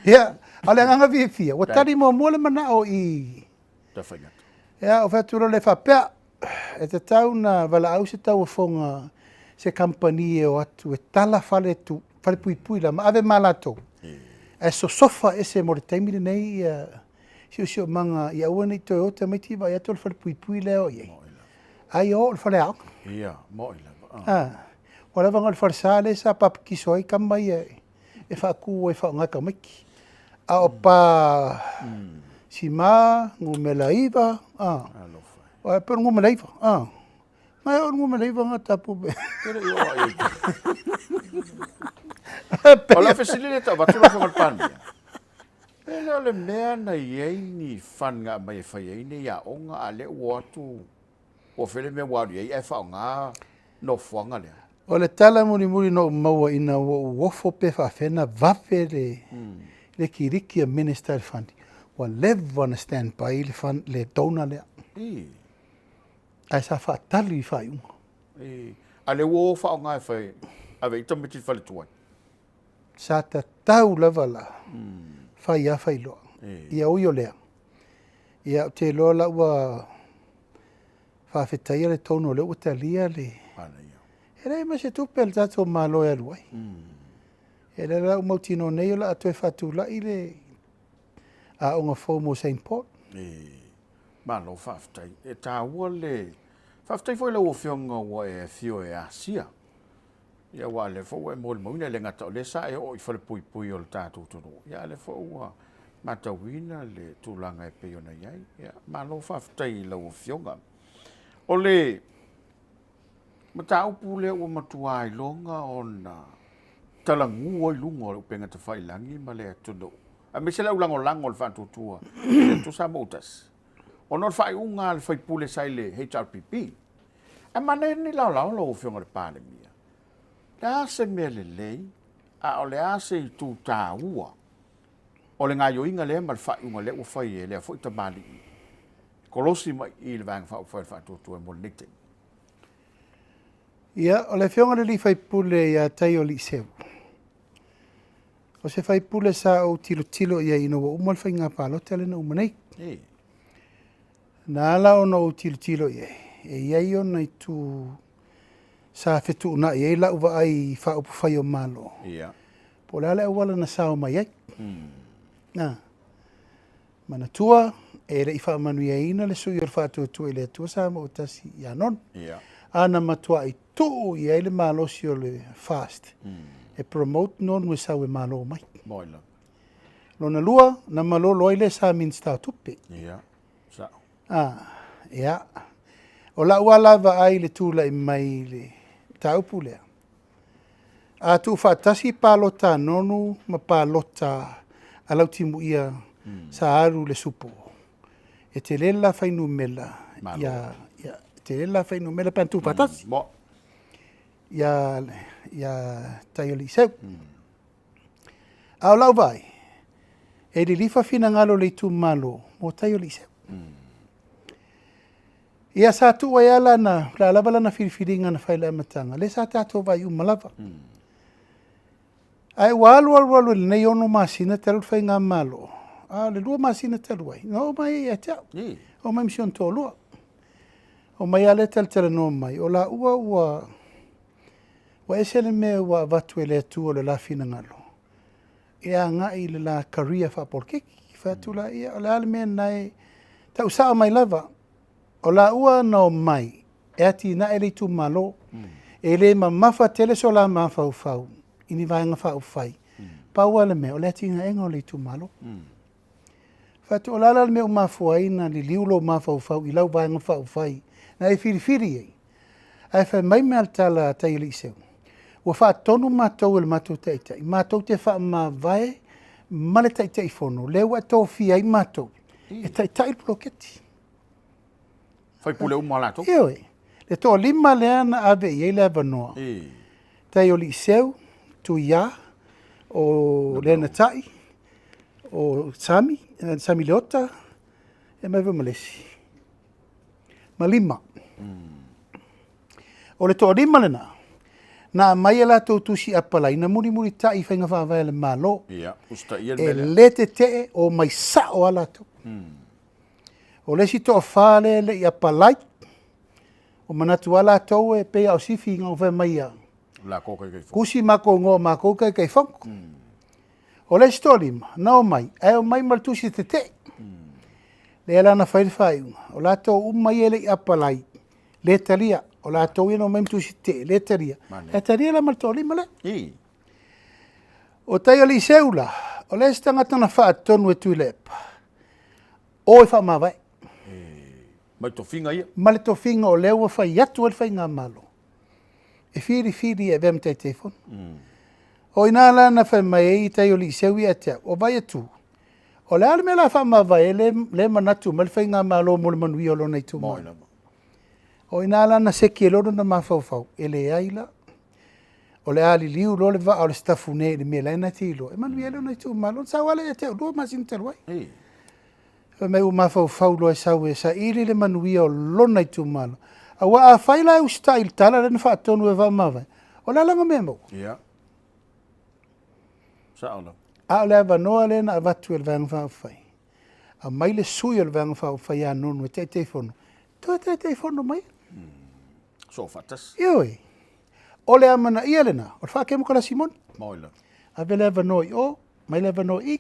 Ia, a o le agaga fiafia, ua tali muamua le manao i Tafaigata. Ia, ou fai atu loa lea faapea, e tatau ona valaau se tauofoga se kamupani e o atu e tala fale tu, fale puipui la ma ave ma latou. Ae sosofa ese mo le taimi lenei ia siosiomaga ia aua ne i toe o tamaiti vaai atu o le falepuipui lea e o i ai. Ai o i le faleaoga. Ia, moni lava. Ah, ua lava na o le falesa lea sa papatiso ai tama ia e faatu ai e faaaoga e tamaiti. A o pa sima, numera 9, ah. Alofa. E pei o le numera 9, ah. Mai o le numera 9 na tapu pe. Tele i o ai. O le fesili lea tau avatu lau Afioga i le Palemia. Pe le o le mea na i ai ni fund na aumai e fai ai nei aoga, a o lea ua o atu po o fea le mea ua alu i ai ae faaaoga nofoaga lea? O le tala mulimuli na ou maua ina ua ou ofo pe faapefea ona vave le le kiliki a Minister i le fund, ua leva ona stand by le fund, le donor lea. Ae sa faatali i faaiuga. A o lea ua o faaaoga e fai, ave i tamaiti i le faletuai. Sa tatau lava la. Fai lava fai loa. Ia ui o lea, ia ou te iloa la ua faafetaia le tonu o lea ua talia le... E leai ma se tupe a le tatou Malo e alu ai. Ia lea la ua mautinoa nei o le a toe faatulai le aoga fou mo Saint Paul. Malo faafetai. E taua le... Faafetai foi i lau Afioga ua e afio e asia. Ia aua o lea foi ua e molimauina, e le gata o lea sa e oo i falepuipui o le tatou atunuu, ia a o lea foi ua matauina le tulaga e pei ona i ai. Ia, malo faafetai i lau Afioga. O le mataupu lea ua matua iloga ona talagu ai luga o le upega tafailagi ma le atunuu, aemaise le aulagolago a le Faatuatua i le Atua Samoa ua Tasi, ona o le faaiuga a le faipule sa i le HRPP. Ae manaia lenei laolao lau Afioga i le Palemia, le a se mea lelei, a o le a se itu taua o le gaioiga lea ma le faaiuga lea ua fai e lea foi tamalii kolosi mai i le Vaega Faaupufai o le Faatuatua mo lenei taimi? Ia, o le Afioga i le sui usufono ia Taioaliiseu, o se sui usufono sa ou tilotilo i ai ina ua uma le faiga palota lea na uma nei. Na ala ona ou tilotilo i ai, e i ai ona itu sa fetuunai ai lau vaai i faaupufai o Malo. Po o le a le auala na sao mai ai. Na, manatua, e le i faamanuiaina le sui o le Faatuatua i le Atua Samoa ua Tasi ia Nonu. A na matuai tuu i ai le malosi o le FAST e promote Nonu e sau e malo mai. Lona lua, na malolo ai le sa Minisita o Tupe. Ia, sao. Ia. O lau lava vaai i le tulai mai i le mataupu lea, a tuufaatasi palota a Nonu ma palota a Lautimuia sa alu i le supo, e tele le la fuainumera, ia, ia, e tele le la fuainumera pe ana tuufaatasi. Ia, ia Taialiiseu. A o lau vaai, e lilifa finagalo o le itumalo mo Taialiiseu. Ia sa tuu ai lava lana, o le a lava lana filifiliga na fai i le amataga, lea sa tatou vaai uma lava. Ae ua alu alu alu i lenei 6 masina talu le faigamalo, a o le 2 masina talu ai, na oo mai ai ia te au. Oo mai ma si ona toalua. Oo mai lava lea talatalanoa mai, o laua ua ese le mea ua avatu e le Atua o le la finagalo, e agai i le la career faapolokiki. Fai atu la ia, o le a le mea lena e tau sao mai lava, o laua na omai e atinae le itumalo. E le mamafa tele so la mafaufau i ni vaega faaupufai. Pau lava le mea, o le atinaega o le itumalo. Fai atu, o le a la le mea ua mafua ai ona liliu lou mafaufau i lau vaega faaupufai na e filifili ai? Ae fai mai le tala a Taialiiseu, ua faatonu matou e le matou taitai, matou te faamavae ma le Taitaifono, lea ua e tofia ai matou e taitai le poloketi. Faipule uma latou. Ioe, le toalima lea na ave i ai le avanoa. Taialiiseu, Tuia, o Lenatai, o Sami, Sami Leota, e mai foi ma le isi. Ma lima. O le toalima lena, na aumai e latou tusi apalai, na mulimulitai i faiga faavae a le Malo. Ia, usitaia le E mea lea. le tetee, o mai sao lava latou. O le isi toafa lea e le i apalai, o manatu lava latou e pei lava o Sifi na fai mai ia. Lakou Taitaifono. Kusi makou igoa o makou Taitaifono. O le isi toalima, na omai, ae omai ma le tusi tetee. Lea la na fai le faaiuga, o latou uma ia e le i apalai, le talia. O latou ia na omai ma tusi tetee, le talia. E talia la ma le toalima lea. O Taialiiseu la, o le isi tagata na faatonu e Tuilaepa, o e faamavae. Ma le tofiga ia. Ma le tofiga o lea ua fai atu ai le faigamalo, e filifili e avea ma Taitaifono. O ina la na fai mai ai Taialiiseu ia te au, o vai atu, o le a le mea la faamavae le, le manatu mai le faigamalo mo le manuia o lona itumalo. O ina la na seki e lona na mafaufau, e leai la. O le a liliu loa le vaa o le Sitafune i le mea la e na te iloa, e manuia lona itumalo. Na sau lava lea ia te au, 2 masina talu ai. Fai mai ua mafaufau loa e sau e saili le manuia o lona itumalo. Aua afai la e usitai i le tala lea na faatonu e faamavae, o le a lana mea e maua? Ia. Sao lava. A o le avanoa lea na avatu e le Vaega Faaupufai, aumai le sui o le Vaega Faaupufai ia Nonu e Taitaifono, toe Taitaifono mai. Soofaatasi. Ioe. O le amanaia lena o le faatemokarasi moni. Moi lava. Ave le avanoa i o, mai le avanoa i i.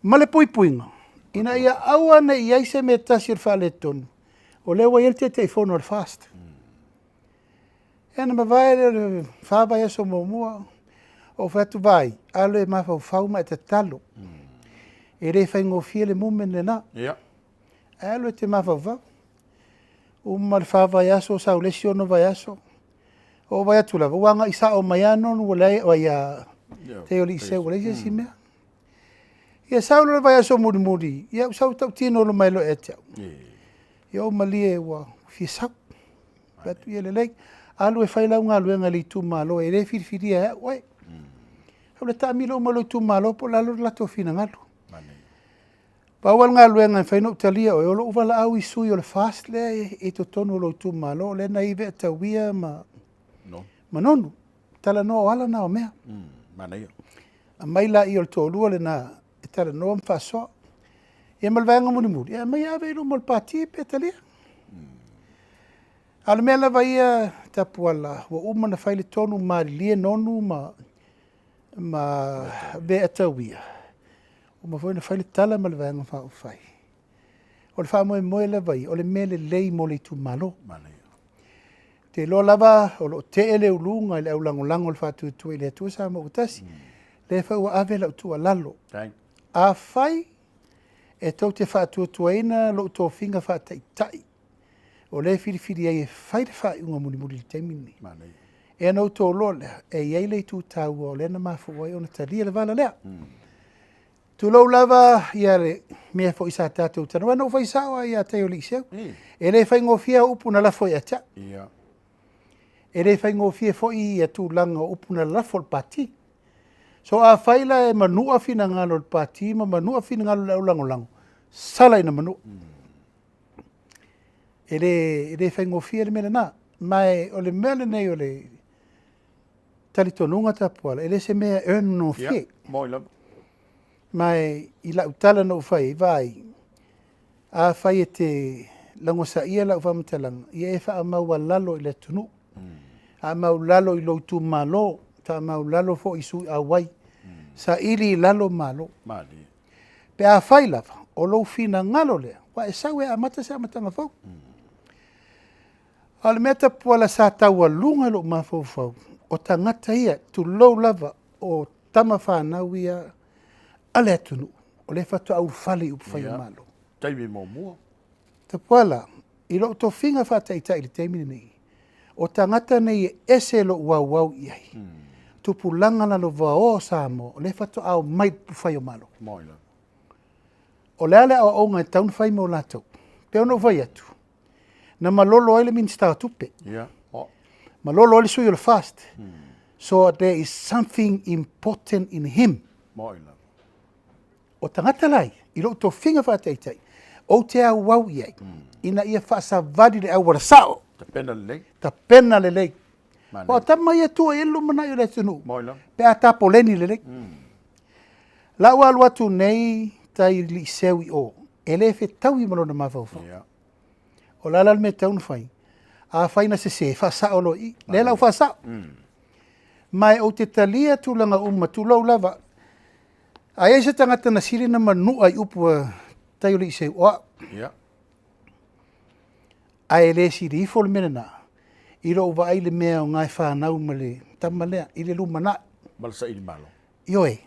Ma le puipuiga, ina ia aua ne i i ai se mea e tasi o le faaletonu, o lea ua i ai le Taitaifono a le FAST. Ia ona mavae lea o le 4 vaiaso muamua, ou fai atu, vaai, alu e mafaufau ma e tatalo. E le faigofie le movement lena. Ae alu e te mafaufau. Uma le 4 vaiaso sau le isi 6 vaiaso, ou vaai atu lava ua agai sao mai lava Nonu ua leai, oi a Teioliiseu ua leai se isi mea. Ia sau loa le vaiaso mulimuli, ia ou sau tautino mai loa ia te au. Ia ou malie ua fia sau. Fai atu, ia lelei, alu e fai lau galuega i le itumalo, e le filifilia e au oe. Alu e taamilo uma i lou itumalo po o le a le latou finagalo. Pau lava le galuega e mafai ona ou talia oe, o lou valaau i sui o le FAST lea e i totonu o lou itumalo, lea na i ai Veatauia ma Nonu. Talanoa o ala na o mea. Aumai laia o le toalua lena e talanoa ma faasoa. Ia ma le vaega mulimuli, e aumai e ave i luma o le pati pe talia. A o le mea lava ia, Tapuala, ua uma ona fai le tonu, malilie Nonu ma Veatauia, uma foi ona fai le tala ma le Vaega Faaupufai. O le faamoemoe lava ia, o le mea lelei mo le itumalo. Ou te iloa lava o lo o tee le uluga i le aulagolago o le Faatuatua i le Atua Samoa ua tasi. Lea foi ua ave lau tuualalo. Afai e tou te faatuatuaina lou tofiga faataitai, o lea e filifili ai e fai le faaiuga mulimuli i le taimi lenei. Ia ona outou iloa lea, e i ai le itu taua o lea na mafua ai ona talia le vala lea. Tulou lava ia le mea foi sa tatou talanoa, na ou fai sao lava ia Taioliiseu. E le faigofie au upu na lafo ia te au. E le faigofie foi ia tulaga o upu na lalafo i le pati. So afai la e manua finagalo o le pati ma manua finagalo o le aulagolago, sala ina manua. E le faigofie le mea lena. Ma o le mea lenei o le talitonuga Tapuala, e le se mea e earn gofie. Ma i lau tala na ou fai ai, vaai, afai e te lagosaia lau faamatalaga, ia e faamaualalo i le atunuu, faamaualalo i lou itumalo, faamaualalo foi i sui auai, saili i lalo malo. Pe afai lava, o lou finagalo lea, ua e sau e amata se amataga fou. A o le mea Tapuala sa taualuga i lou mafaufau, o tagata ia, tulou lava, o tama fanau ia a le atunuu, o lea faatoa ulufale i upufai o Malo. Taimi muamua. Tapuala, i lou tofiga faataitai i le taimi lenei, o tagata nei e ese lou auau i ai. Tupulaga lalovaoa o Samoa, o lea faatoa omai i upufai o Malo. O le a le aoaoga e tatau ona fai mo latou? Pei ona ou fai atu, na malolo ai le Minisita o Tupe. Malolo ai le sui o le FAST. So there is something important in him. O tagata la ia, i lou tofiga faataitai, ou te auau i ai, ina ia faasavali le auala sao. Tapena lelei. Tapena lelei. O tama ia tua i ai le lumanai o le atunuu, pe a tapoleni lelei. Lau alu atu nei tai Liiseu i o, e le fetaui ma lona mafaufau. O le a la le mea e tatau ona fai? Afai na sese, faasao loa i i. Lea la ua faasao. Ma ou te talia tulaga uma, tulou lava. A i ai se tagata na sili na manua i upu a Taioliiseu, o au. Ae le sili ifo le mea lena, i lou vaai le mea o gae fanau ma le tama lea, i le lumanai. Ma le saili malo. Ioe.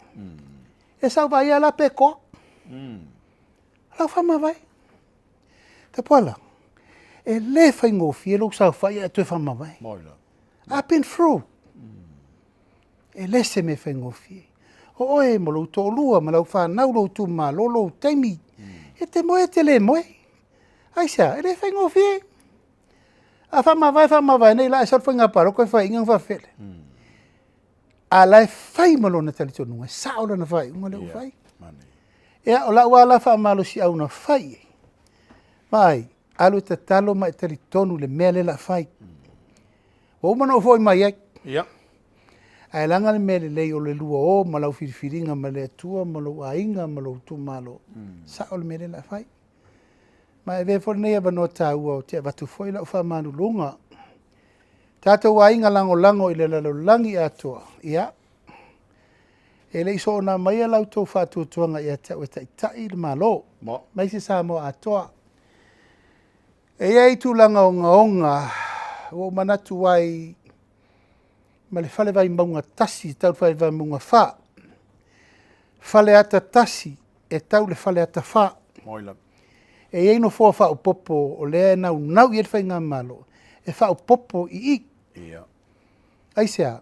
E sau vaai la pe koa. Lau faamavae. Tapuala, e le faigofie lou saofai ae toe faamavae. I've been through. E le se mea faigofie. O oe ma lou toalua, ma lau fanau, lou itumalo, lou taimi. E te moe e te le moe. Aisea, e le faigofie. A faamavae faamavae nei la e sau le faiga palota e faiaina na faafefea. A la e fai ma lona talitonuga, e sao lana faaiuga lea ua fai. Ia, o lau lava la faamalosiau na fai i ai. Vaai, alu e tatalo ma e talitonu i le mea lea o le a fai. Ua uma ona ou foi mai ai. Ae leaga le mea lelei o le lua o ma lau filifiliga ma le Atua ma lou aiga ma lou itumalo, sao le mea lea o le a fai. Ma e avea foi lenei avanoa taua ou te avatu foi lau faamaluluga. Tatou aiga lagolago i le lalolagi atoa, ia, e le i soona aumaia la outou faatuatuaga ia te au e taitai le Malo, aemaise Samoa atoa. E i ai tulaga ogaoga ua ou manatu ai ma le fale Vaimauga 1 e tau i le fale Vaimauga 4, Faleata 1 e tau i le Faleata 4. E i ai nofoa faaopoopo o lea e naunau i ai le Faigamalo e faaopoopo i i. Aisea?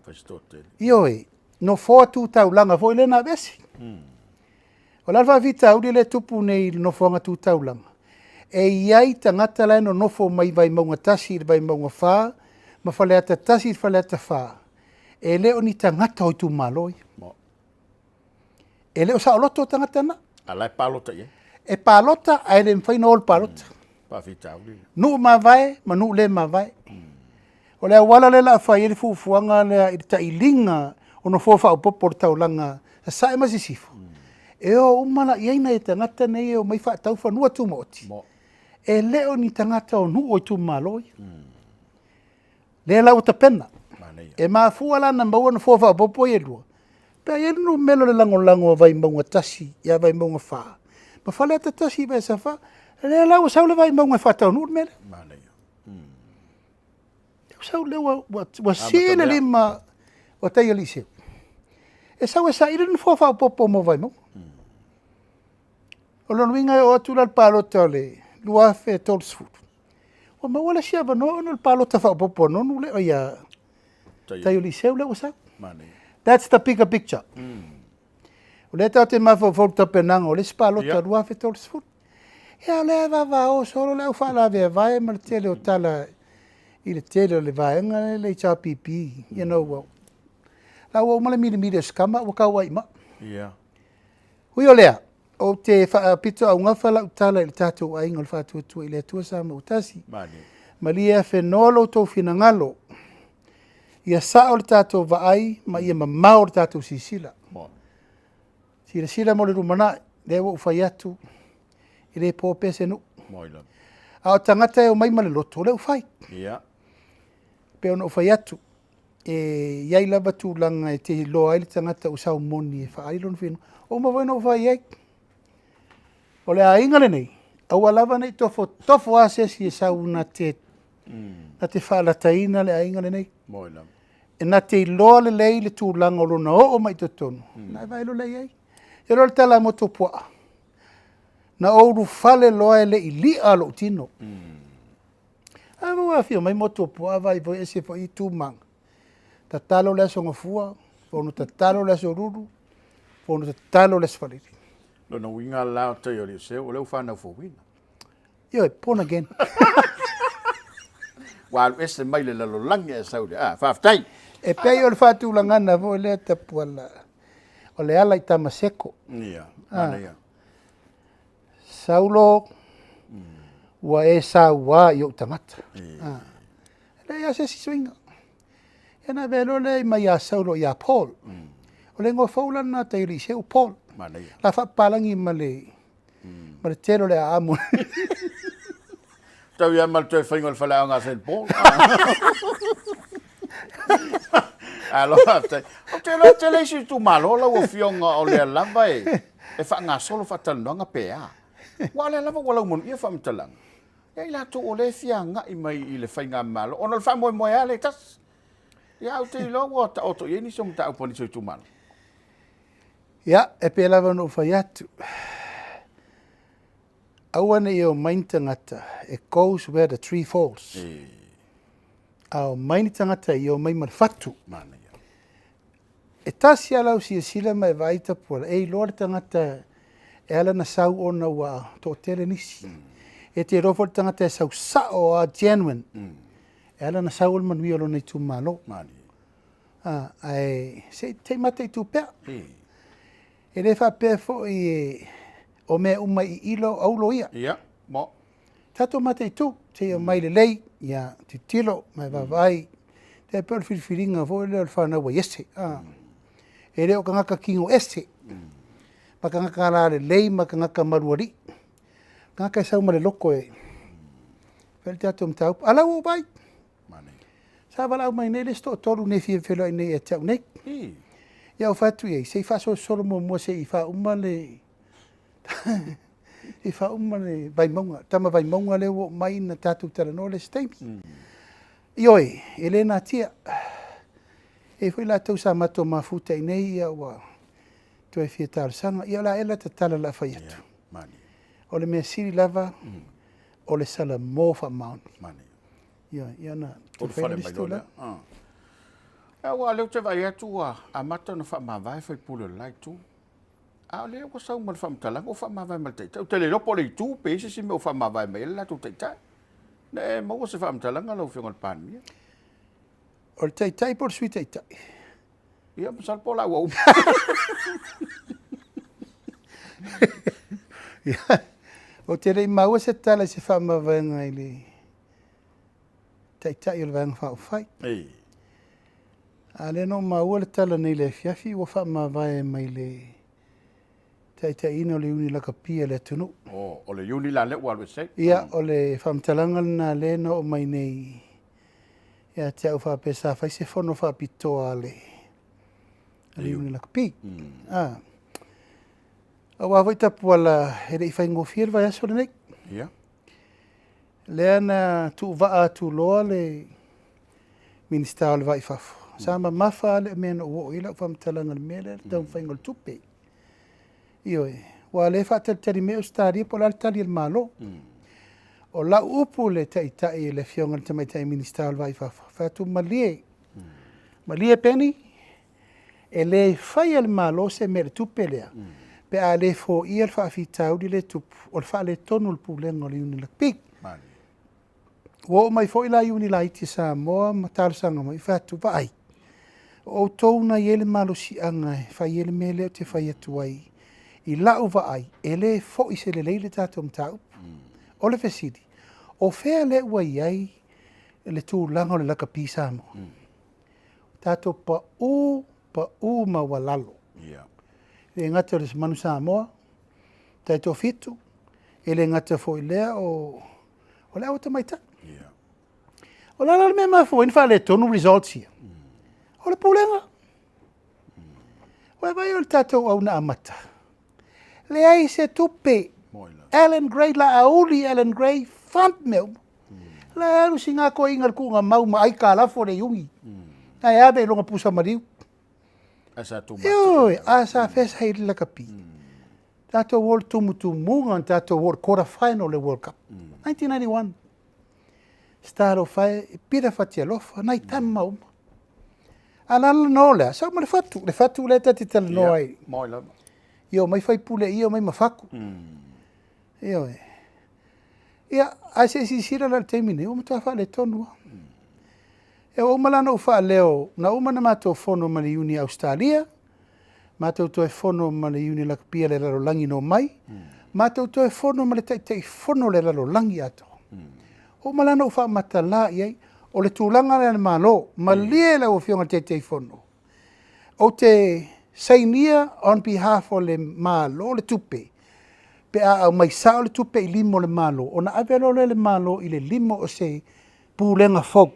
Ioe, nofoa tu taulaga foi lea na aveese. O le a le faafitauli lea e tupu nei i le nofoaga tu taulaga? E i ai tagata la e nonofo mai Vaimauga 1 i le Vaimauga 4 ma Faleata 1 i le Faleata 4, e le o ni tagata o itumalo ia. E le o saoloto tagata na. A la e palota i ai. E palota ae le mafai ona o i le palota. Faafitauli. Nuu mavae ma nuu le mavae. O le auala lea o le a fai ai le fuafuaga lea i le tailiga o nofoa faaopoopo o le taulaga Sasae ma Sisifo, e o uma la i ai nai tagata nei e omai faatau fanua tumaoti, e le o ni tagata o nuu o itumalo ia. Lea la ua tapena. E mafua la ona maua nofoa faaopoopo ia e 2, pe a i ai le numera o le lagolago a Vaimauga 1 ia Vaimauga 4 ma Faleata 1 i Faleata 4, lea la ua sau le Vaimauga e faataunuu le mea lea. Ua sau lea ua sii le lima o Taialii e sau e saili le nofoa faaopoopo mo Vaimauga. O lona uiga e oo atu la i le palota o le 2030, ua maua le isi avanoa ona o le palota faaopoopo a Nonu lea, Taialii Seu lea ua sau. That's the bigger picture. O lea tatou te mafaufau i le tapenaga o le isi palota 2030. Ia o lea e vavao solo le au faalaveavae ma le tele o tala i le tele o le vaega lea le HRPP, you know, la ua uma le milimili o si tama ua tau ai i maa. Ui o lea, ou te faapitoaugafa lau tala i le tatou aiga o le Faatuatua i le Atua Samoa ua tasi. Malie afenoa lo outou finagalo, ia sao le tatou vaai ma ia mamao le tatou silasila. Silasila mo le lumanai, lea ua ou fai atu, e le po pea se nuu. A o tagata e omai ma le loto, o lea ua fai. E pei ona ou fai atu, e i ai lava tulaga e te iloa ai le tagata ua saumoni e faaali lona finagalo. Ua uma foi ona ou fai i ai. O le aiga lenei, aua lava ne i tofotofo lava se isi e sau na te, na te faalataina le aiga lenei. E na te iloa lelei le tulaga o lona oo mai i totonu, ona e vaai loa lea i ai. E iloa le tala a Motuopuaa, na ou ulufale loa e le i li'a lou tino. A ua afio mai Motuopuaa vaai foi ese foi itu ma aga. Tatalo le Aso Gafua, fono tatalo le Aso Lulu, fono tatalo le Aso Faraile. Lona uiga la o tai o Eliseu, o lea ua fanau fouina. Ioe, born again. Ua alu ese mai le lalolagi ae sau i le, ah, faafetai. E pei o le faatulagana foi lea Tapuala, o le ala i Tamaseko. Ia, manaia. Saulo, ua e saua i ou tagata. Ah. E leai lava se isi suiga. Ia ona avea loa lea mai ia Saulo ia Paul. O le igoa fou la lena a tai alii o Paul. Manaia. La faapapalagi ma le ma le tele o le aamu. Tau ia ma le toe faiga o le faleaoga a St. Paul. Alo, faafetai. Ou te iloa e tele isi itumalo lau Afioga o lea lava e faagasolo faatalanoaga pe a. Aua o lea lava ua laumanuia faamatalaga. Ia i latou o lea e fia agai mai i le faigamalo, ona o le faamoemoe lava lea e tasi. Ia ae ou te iloa ua taoto i ai nisi o mataupu a nisi o itumalo. Ia, e pei lava ona ou fai atu, aua ne i omai ni tagata, it goes where the tree falls. A omai ni tagata ia omai ma le fatu. Manaia. E tasi lava lau silasila ma e vaai Tapuala, e iloa le tagata e ala ona sau ona ua toatele nisi. E te iloa foi le tagata e sau sao lava, genuine, e ala ona sau o le manuia o lona itumalo. Malie. Ae se i mataitu pea. E le faapea foi e, o mea uma i ilo aulo ia. Ia, mo. Tatou mataitu, se i omai lelei, ia tilotilo ma e vaavaai. Tai pei o le filifiliga foi lea o le fanau a Iese, a. E le o tagata tino ese, ma tagata alalelei ma tagata malualii. Tagata e sau ma le loto e fai le tatou mataupu. A o la ua ou vaai, sa valaau mai nei le isi toatolu nei e fia feiloai nei ia te au nei. Ia ou fai atu i ai, se i faasolosolo muamua se i faauma le se i faauma le Vaimauga, tama Vaimauga lea ua oo mai na tatou talanoa le isi taimi. Ioe, e le natia. E i ai foi latou sa matou mafuta i inei, ia ua toe fia talosaga. Ia o le a ea la ta tala o le a fai atu? O le mea sili lava, o le salamo faamaoni. Ioe, ia ona fai lea o le Aua o lea ou te vaai atu ua amata ona faamavae sui usufono o le la itu. A o lea ua sau ma le faamatalaga ua faamavae ma le Taitai. Ou te le iloa po o le itu pe i ai se isi mea ua faamavae mai ai le latou Taitai. Na e maua se faamatalaga lau Afioga i le Palemia? O le Taitai po o le Sui Taitai? Ia, masalo po o la ua uma. Ou te le i maua se tala i se faamavaega i le Taitai o le Vaega Faaupufai. A o lea na ou maua le tala nei i le afiafi ua faamavae mai le taitaiina o le Iuni Lakapi a le atunuu. Oh, o le Iuni la lea ua alu ese ai? Ia, o le faamatalaga lena lea na oo mai nei ia te au faapea sa fai se fono faapitoa a le Iuni Lakapi. Ah. Aua foi Tapuala e le i faigofie le vaiaso lenei. Ia. Lea na tuuvaa atu loa le Minisita o le Va i Fafo. Sa mamafa lava le mea na ou oo i ai lau faamatalaga i le mea lea, le taumafaiga o le tupe. Ioe, aua o lea e faatalitali mai Ausetalia po o le a le tali a le Malo. O lau upu i le Taitai, le Afioga i le Tamaitai Minisita o le Va i Fafo, fai atu, malie, malie Penny, E le faia e le Malo se mea i le tupe lea pe a le foia le faafitauli lea e tupu o le faaletonu o le pulega o le Iuni Lakapi. Ua oo mai foi la Iuni laiti a Samoa ma talosaga mai, fai atu, vaai, o outou na i ai le malosiaga e fai ai le mea lea ou te fai atu ai. I lau vaai, e le foi se lelei le tatou mataupu. O le fesili, o fea lea ua i ai le tulaga o le lakapi Samoa? Tatou pau, pau maualalo. E le gata o le Manu Samoa, Taitoafitu, e le gata foi i lea o le au a tamaitai. O le a la le mea e mafua ai ona faaletonu results ia? O le pulega. Ua e vaai o le tatou au na amata, leai se tupe. Allan Gray, Laauli Allan Gray, fund mea uma. La e alu sina toeaina i le tuugamau ma aikalafo le iuni. La e ave i lona pusa maliu. Ioe, a sa fesa i le lakapi. Tatou o le tumutumuga na tatou o le quarter final le World Cup. 1991. Star Lofae, Peter Fatialofa, nai tama uma. A la la na o lea, sau ma le fatu, le fatu lea ta te talanoa ai. Ia omai faipule ia, omai ma fatu. Ioe. Ia, ae se i silasila la i le taimi nei, ua matua faaletonu lava. Ia ua uma la ona ou faaleo, na uma ona matou fono ma le Iuni a Ausetalia, matou toe fono ma le Iuni Lakapi a le Lalolagi na omai, matou toe fono ma le Taitaifono o le Lalolagi atoa. Ua uma la ona ou faamatala i ai, o le tulaga lea a le Malo, malie lau Afioga i le Taitaifono, Ou te sainia on behalf o le Malo le tupe pe a aumai sao le tupe i lima o le Malo ona ave loa lea e le Malo i le lima o se Pulega fou.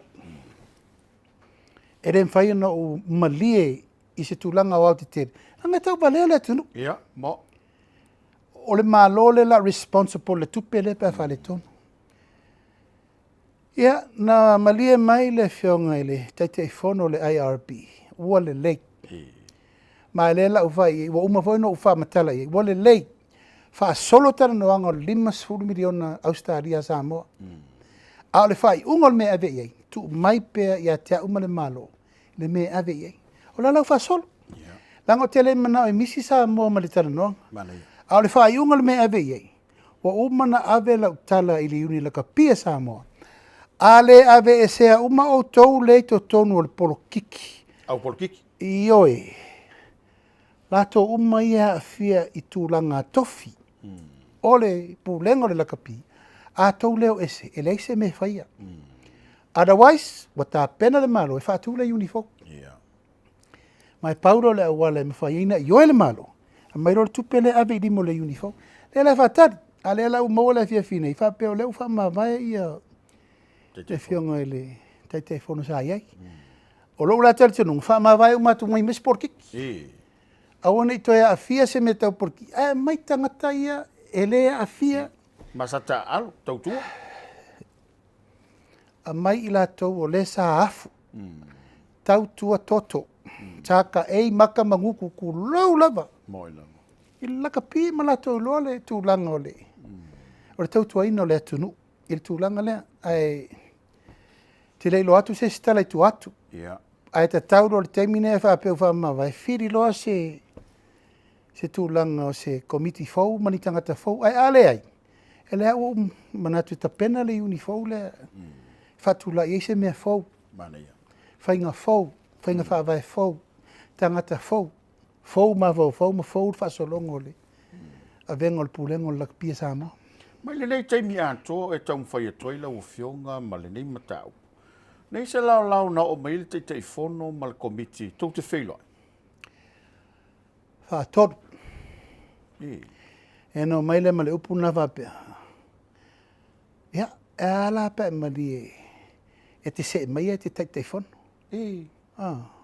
E le mafai ona ou malie i se tulaga aoaotetele leaga e tauvalea le atunuu. Ia, mo. O le Malo lea o le a responsible i le tupe lea pe a faaletonu. Ia, na malie mai le Afioga i le Taitaifono o le IRB, ua lelei. Ma e lea la ua fai i ai, ua uma foi ona ou faamatala i ai, ua lelei. Faasolo talanoaga o le $50 miliona Ausetalia a Samoa. A o le faaiuga o le mea e ave i ai, tuu mai pea ia te au ma le Malo le mea e ave i ai. O la la ua faasolo. Leaga ou te le manao e misi Samoa ma le talanoaga. A o le faaiuga o le mea e ave i ai, Ua uma ona ave lau tala i le Iuni Lakapi a Samoa, a le aveesea uma outou lea i totonu o le polokiki. Au polokiki? Ioe. Latou uma ia e aafia i tulaga tofi o le Pulega o le Lakapi, a tou leo ese, e leai se mea e faia. Otherwise, ua tapena le Malo e faatu le iuni fou. Ia. Ma e pau lea o le auala e mafai ai ona ioe le Malo, aumai loa le tupe lea ave i lima o le iuni fou. Lea la e faatali, a o lea la ua maua le afiafi nei, faapea o lea ua faamavae ia le Afioga i le Taitaifono sa i ai. O lou la talitonuga, faamavae uma atu ma isi polokiki. Aua ne i toe aafia se mea tau polokiki, ae aumai tagata ia e le aafia. Ma sa taaalo, tautua. Aumai i latou o lea sa afu, tautua toto, sa taei maka ma gutu, tulou lava. I le lakapi ma latou iloa le tulaga o le tautuaina o le atunuu i le tulaga lea. Ae te le iloa atu se isi tala i tua atu. Ae tatau loa i le taimi lenei a faapea ua faamavae, fili loa se tulaga o se komiti fou ma ni tagata fou. Ae a leai, o lea ua ou manatu e tapena le iuni fou lea e faatulai ai se mea fou, faiga fou, faiga faavae fou, tagata fou, fou mafaufau ma fou le faasologa o le avega o le Pulega o le Lakapi a Samoa. Mai lenei taimi atoa e taumafai atu ai lau Afioga ma lenei mataupu, nei se laolao na oo mai ai le Taitaifono ma le Komiti tou te feiloai? Faatolu. E na omai lea ma le upu lena faapea, ia, e a la pe a e malie e te see maia e te Taitaifono. Ia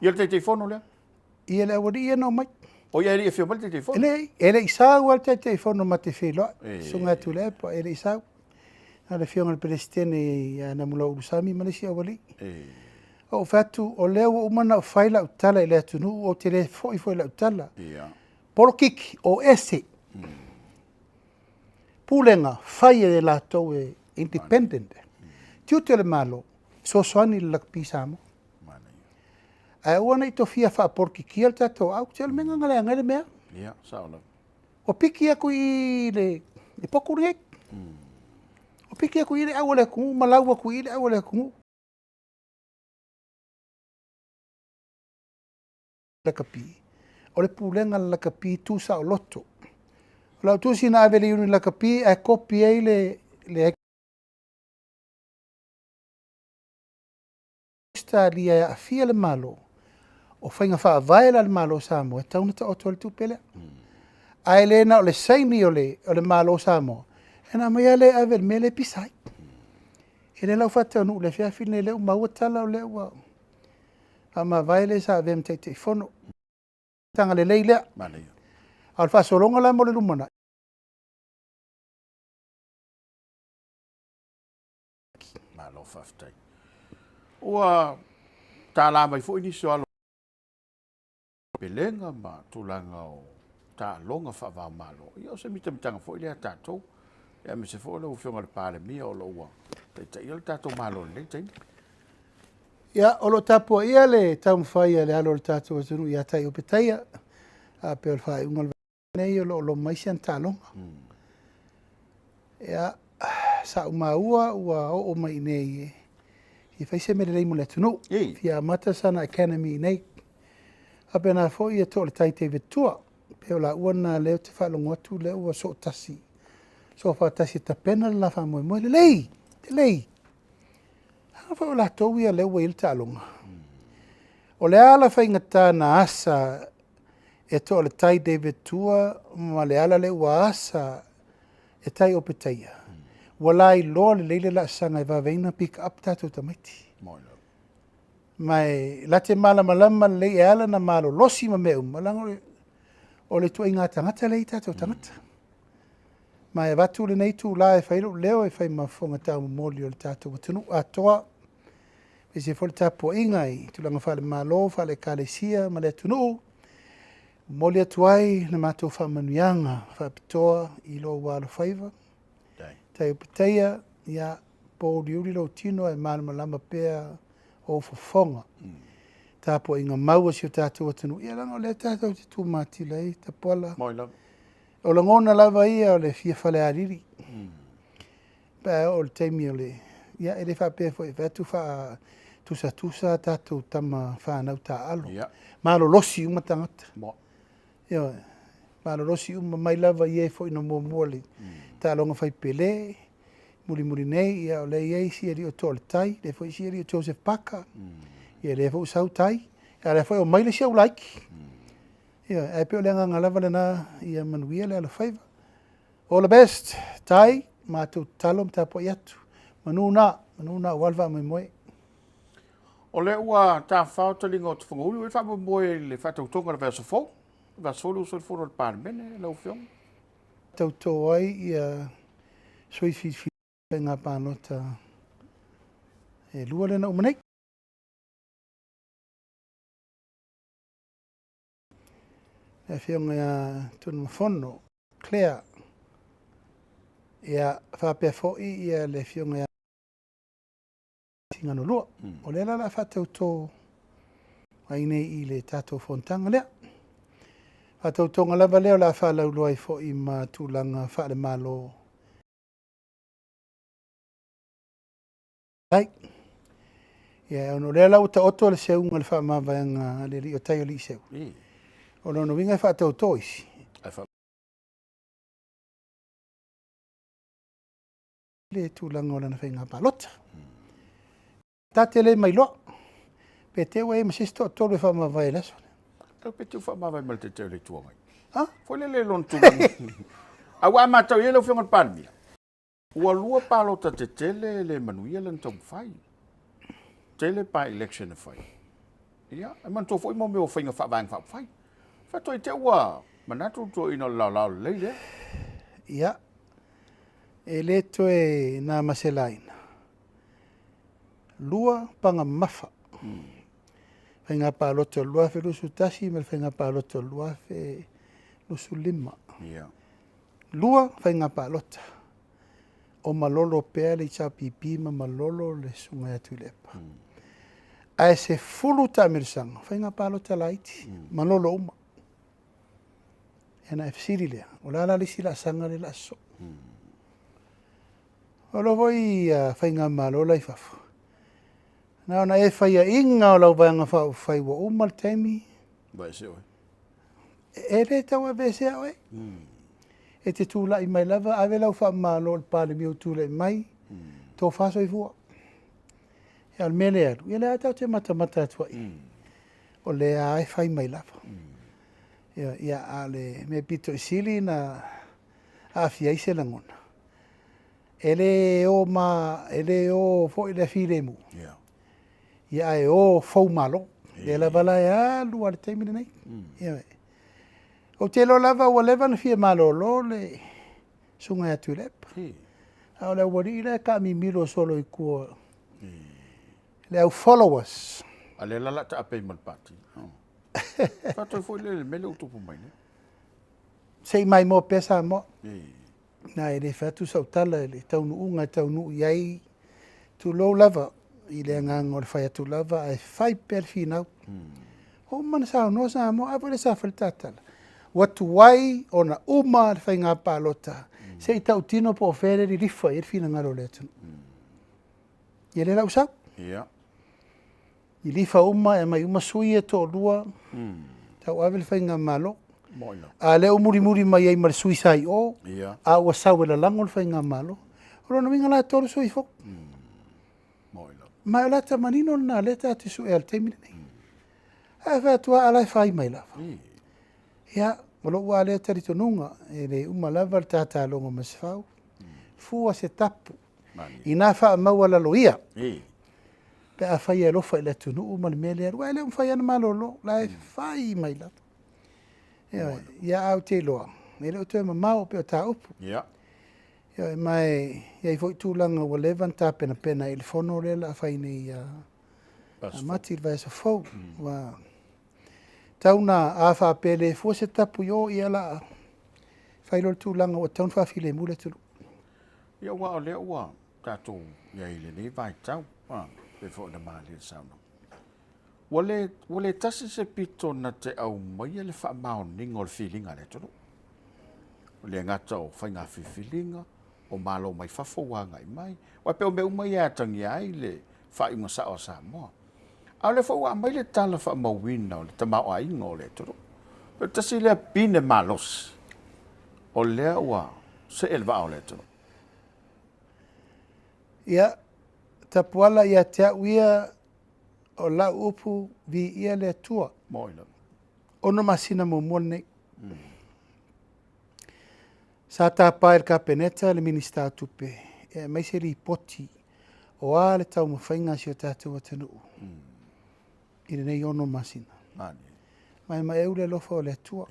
le Taitaifono lea? Ia le aualii ia na omai. O ia e le i afio mai le Taitaifono? E leai, e le i sau lava le Taitaifono ma te feiloai, Susuga ia Tuilaepa, e le i sau. Na o le Afioga i le Peresetene ia Namulau Ulusami ma le isi aualii. Ou fai atu, o lea ua uma ona ou fai lau tala i le atunuu, ou te le foi foi i lau tala. Polokiki, o ese. Pulega, fai e latou e independent. Tiute o le Malo, fesoasoani i le lakapi Samoa. Ae aua ne i tofia faapolokikia le tatou au. Se o le mea lena na leaga ai le mea. Ua piki atu i i le potu lenei. Ua piki atu i i le au a le atunuu ma lau atu i i le au a le atunuu. Lakapi, o le pulega a le lakapi tuusaoloto. O lau tusi na ave i le Iuni Lakapi ae kopi ai le Ausetalia e aafia le Malo, o faiga faavae la a le Malo o Samoa e tatau ona taoto ai le tupe lea. Ae le na o le saini o le Malo o Samoa, ona aumai lava lea e ave i le mea lea e pisa ai. Ia lea la ua faataunuu i le afiafi lenei, o lea ua maua tala o lea ua faamavae le sa avea ma Taitaifono. Tulaga lelei lea. A o le faasologa la mo le lumanai, Malo faafetai. Ua tala mai foi nisi o alo pelega ma tulaga o taaloga faava-o-Malo. Ia o se mitamitaga foi lea a tatou, aemaise foi o lau Afioga i le Palemia o lo o ua taitaia le tatou Malo i lenei taimi. Ia, o lo o tapuaia le taumafai a le alo o le tatou atunuu ia Tai Opetaia, a pei o le faaiuga o le nei o lo o loma ai si ana taaloga. Ia, sa ou maua ua oo mai i inei e fia fai se mea lelei mo le atunuu, fia amata sana academy i inei. Faapena foi ia Toaletai David Tua, pei o laua na lea ou te faalogo atu lea ua sootasi, soofaatasi e tapena le la faamoemoe. Lelei, lelei. Leaga foi o latou ia lea ua i ai le taaloga. O le a la faigata na asa e Toaletai David Tua ma le ala lea ua asa e Tai Opetaia, ua lailoa lelei le laasaga e vave ai ona pick up tatou tamaiti. Ma e late malamalama lelei e ala ona malolosi ma mea uma, leaga o le ituaiga tagata lea e i tatou tagata. Ma e avatu lenei itula e fai lou leo e fai ma fofoga taumomoli o le tatou atunuu atoa, aemaise foi le tapuaiga i tulaga faale-Malo, faale-Ekalesia ma le atunuu. Momoli atu ai le matou faamanuiaga faapitoa i lou alofaiva, Tai Opetaia, ia pouliuli lou tino ae malamalama pea ou fofoga. Tapuaiga mau a si o tatou atunuu, ia leaga o lea tatou te tumatila ai Tapuala. O lagona lava ia o le fia falealili. Pe a oo i le taimi o le, ia e le faapea foi e fai atu faatusatusa a tatou tama fanau taaalo. Malolosi uma tagata. Ioe, malolosi uma mai lava i e foi na muamua i le taaloga fai Pele. Mulimuli nei, ia, o lea e i ai isi alii o Toa o le Tai, lea foi isi alii o Joseph Parker, ia lea foi ua sau Tai, a o lea foi e omai le isi aulaiti. Ioe, ae pei o le agaga lava lena ia manuia le alofaiva. All the best, Tai, matou tatalo ma tapuai atu. Manu na, manu na aua le faamoemoe. O lea ua tafafao taliga o Tufangauli, ua i ai le faamoemoe i le faatautoga i le vaiaso fou, le vaiaso fou le uso i le fono a le Palemene lau Afioga. Tauto ai ia sui filifili faiga palota e lua lea na uma nei. Le afioga ia Tunumafono Claire, ia faapea foi ia le afioga ia Tiganulua. O lea la o le a faatauto ai nei i le tatou fonotaga lea. Faatautoga lava lea o le a faalauiloa ai foi ma tulaga faale-Malo. Ai. Ia, ona o lea la ua taoto le seuga i le faamavaega a le alii o tai o alii seu. O lona uiga e faatauto isi. Le tulaga o lana faiga palota. Ta te le mailoa. Pe te ua i ai ma se isi toatolu e faamavae i le aso lea. Tau pe te faamavae ma le Taitai o le Itu Agai. Ha? Foi lele i lona tulaga. Aua a matau i ai lau Afioga i le Palemia, ua lua palota tetele e le manuia lana taumafai. Tele by-election e fai. Ia, e manatua foi mo mea o faiga faavaega faaupufai. Faatoa i te ua manatu le toeaina o le laolao lelei lea. Ia, e le toe na ma se laina. Lua paga mamafa. Faiga palota o le 2021 ma le faiga palota o le 2025. Ia. Lua faiga palota. O malolo pea le HRPP ma malolo le susuga ia Tuilaepa. Ae 10 taamilosaga, faiga palota laiti, malolo uma. Ia ona e fesili lea, o le a la le isi laasaga lea o le a sosoo? O lo foi faigamalo la i fafo, na ona e faiaina o lau Vaega Faaupufai ua uma le taimi, e le tau aveesea oe. E te tulai mai lava, ave lau faamalo i le Palemia ua tulai mai, tofa soifua. Ia o le mea lea e alu, ia o lea lava tatou te matamata atu ai i i, o lea lava e fai mai lava. Ia, a o le mea pito i sili ona aafia ai se lagona, e le o ma, e le o foi le filemu, ia ae o fou malo. Lea lava la e alu lava i le taimi lenei. Ioe. Ou te iloa lava ua leva ona fia malolo le susuga ia Tuilaepa. A o le aualii la e taamimilo solo i tua, le au followers. A lea la o le a taape ai ma le Pati. Faatoi foi lea i le mea lea ua tupu mai nei. Se i maimoa pea Samoa. Na e le fai atu sau tala i le taunuuga e taunuu i ai, tulou lava i le agaga o le fai atu lava ae fai pea le finau. Ua uma ona saunoa Samoa, a foi lea sa fai le ta tala, ua tuai ona uma le faiga palota se i tautino po o fea le lilifa i ai le finagalo o le atunuu. Ia lea la ua sau. Lilifa uma, e aumai uma sui ia e toalua, tauave le faigamalo. A o lea ua mulimuli mai ai ma le sui sa i o, a ua sau e lalago le faigamalo. O lona uiga la e 3 sui fou. Ma o le ata manino lena o lea tatou te suea i le taimi lenei. Ae fai atu lava, a la e fai mai lava. Ia, o lou lava lea talitonuga, e le uma lava le tatalogo Masefau, fua se tapu, ina faamaualaloia, pe afai e alofa i le atunuu ma le mea lea, aua e le o mafai lava ona malolo, o la e fai mai lava. Ioe, ia ae ou te iloa, e le o toe mamao pei o ta upu. Ioe, ma e i ai foi tulaga ua leva ona tapenapena i le fono lea o le a fai nei ia Mati i le vaiaso fou. Ua tau na a faapea e le fua se tapu i o, ia o le a fai loa le tulaga ua tatau ona faafilemu le atunuu. Ia aua o lea ua tatou i ai i lenei vaitau, pei foi ona malie le saunoaga. Ua le, ua le tasi se pito na te aumaia le faamaoniga o le filiga a le atunuu. E le gata o faiga filifiliga, o Malo mai fafo ua agai mai, aua e pei o mea uma ia e atagia ai le faaiuga sao a Samoa. A o lea foi ua aumai le tala faamauina o le tamaoaiga o le atunuu. O le tasi lea pine malosi, o lea ua see le vaa o le atunuu. Ia, Tapuala ia te au ia, o lau upu, viia le Atua. Moi lava. 6 masina muamua lenei. Sa tapa e le Kapeneta le Minisita o Tupe e aumai se lipoti o a le taumafaiga a si o tatou atunuu i lenei 6 masina. Maemaeu le alofa o le Atua.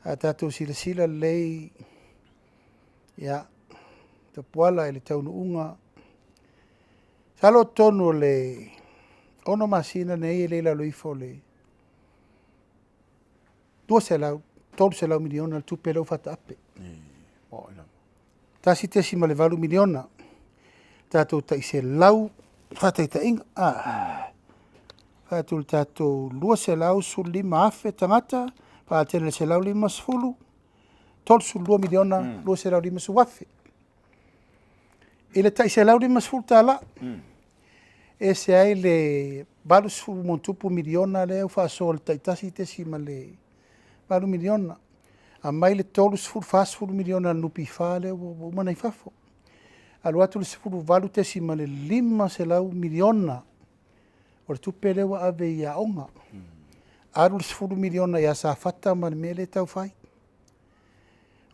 A tatou silasila lelei, ia, Tapuala i le taunuuga, masalo totonu o le 6 masina nei e le i lalo ifo o le 200, 300 miliona le tupe lea ua faataape. 1.8 miliona, tatou tai 100 faataitaiga. Fai atu le tatou 215,000 tagata, faaatele le 150, 32 miliona, 250,000. I le tai 150 tala, ese ai le 80+ miliona lea ua faasoa le tai 1.8 miliona. Aumai le 30, 40 miliona a le NPF lea ua uma ona i fafo. Alu atu le 18.5 miliona o le tupe lea ua ave i aoga. Alu le 10 miliona ia Safata ma le mea lea e tau fai.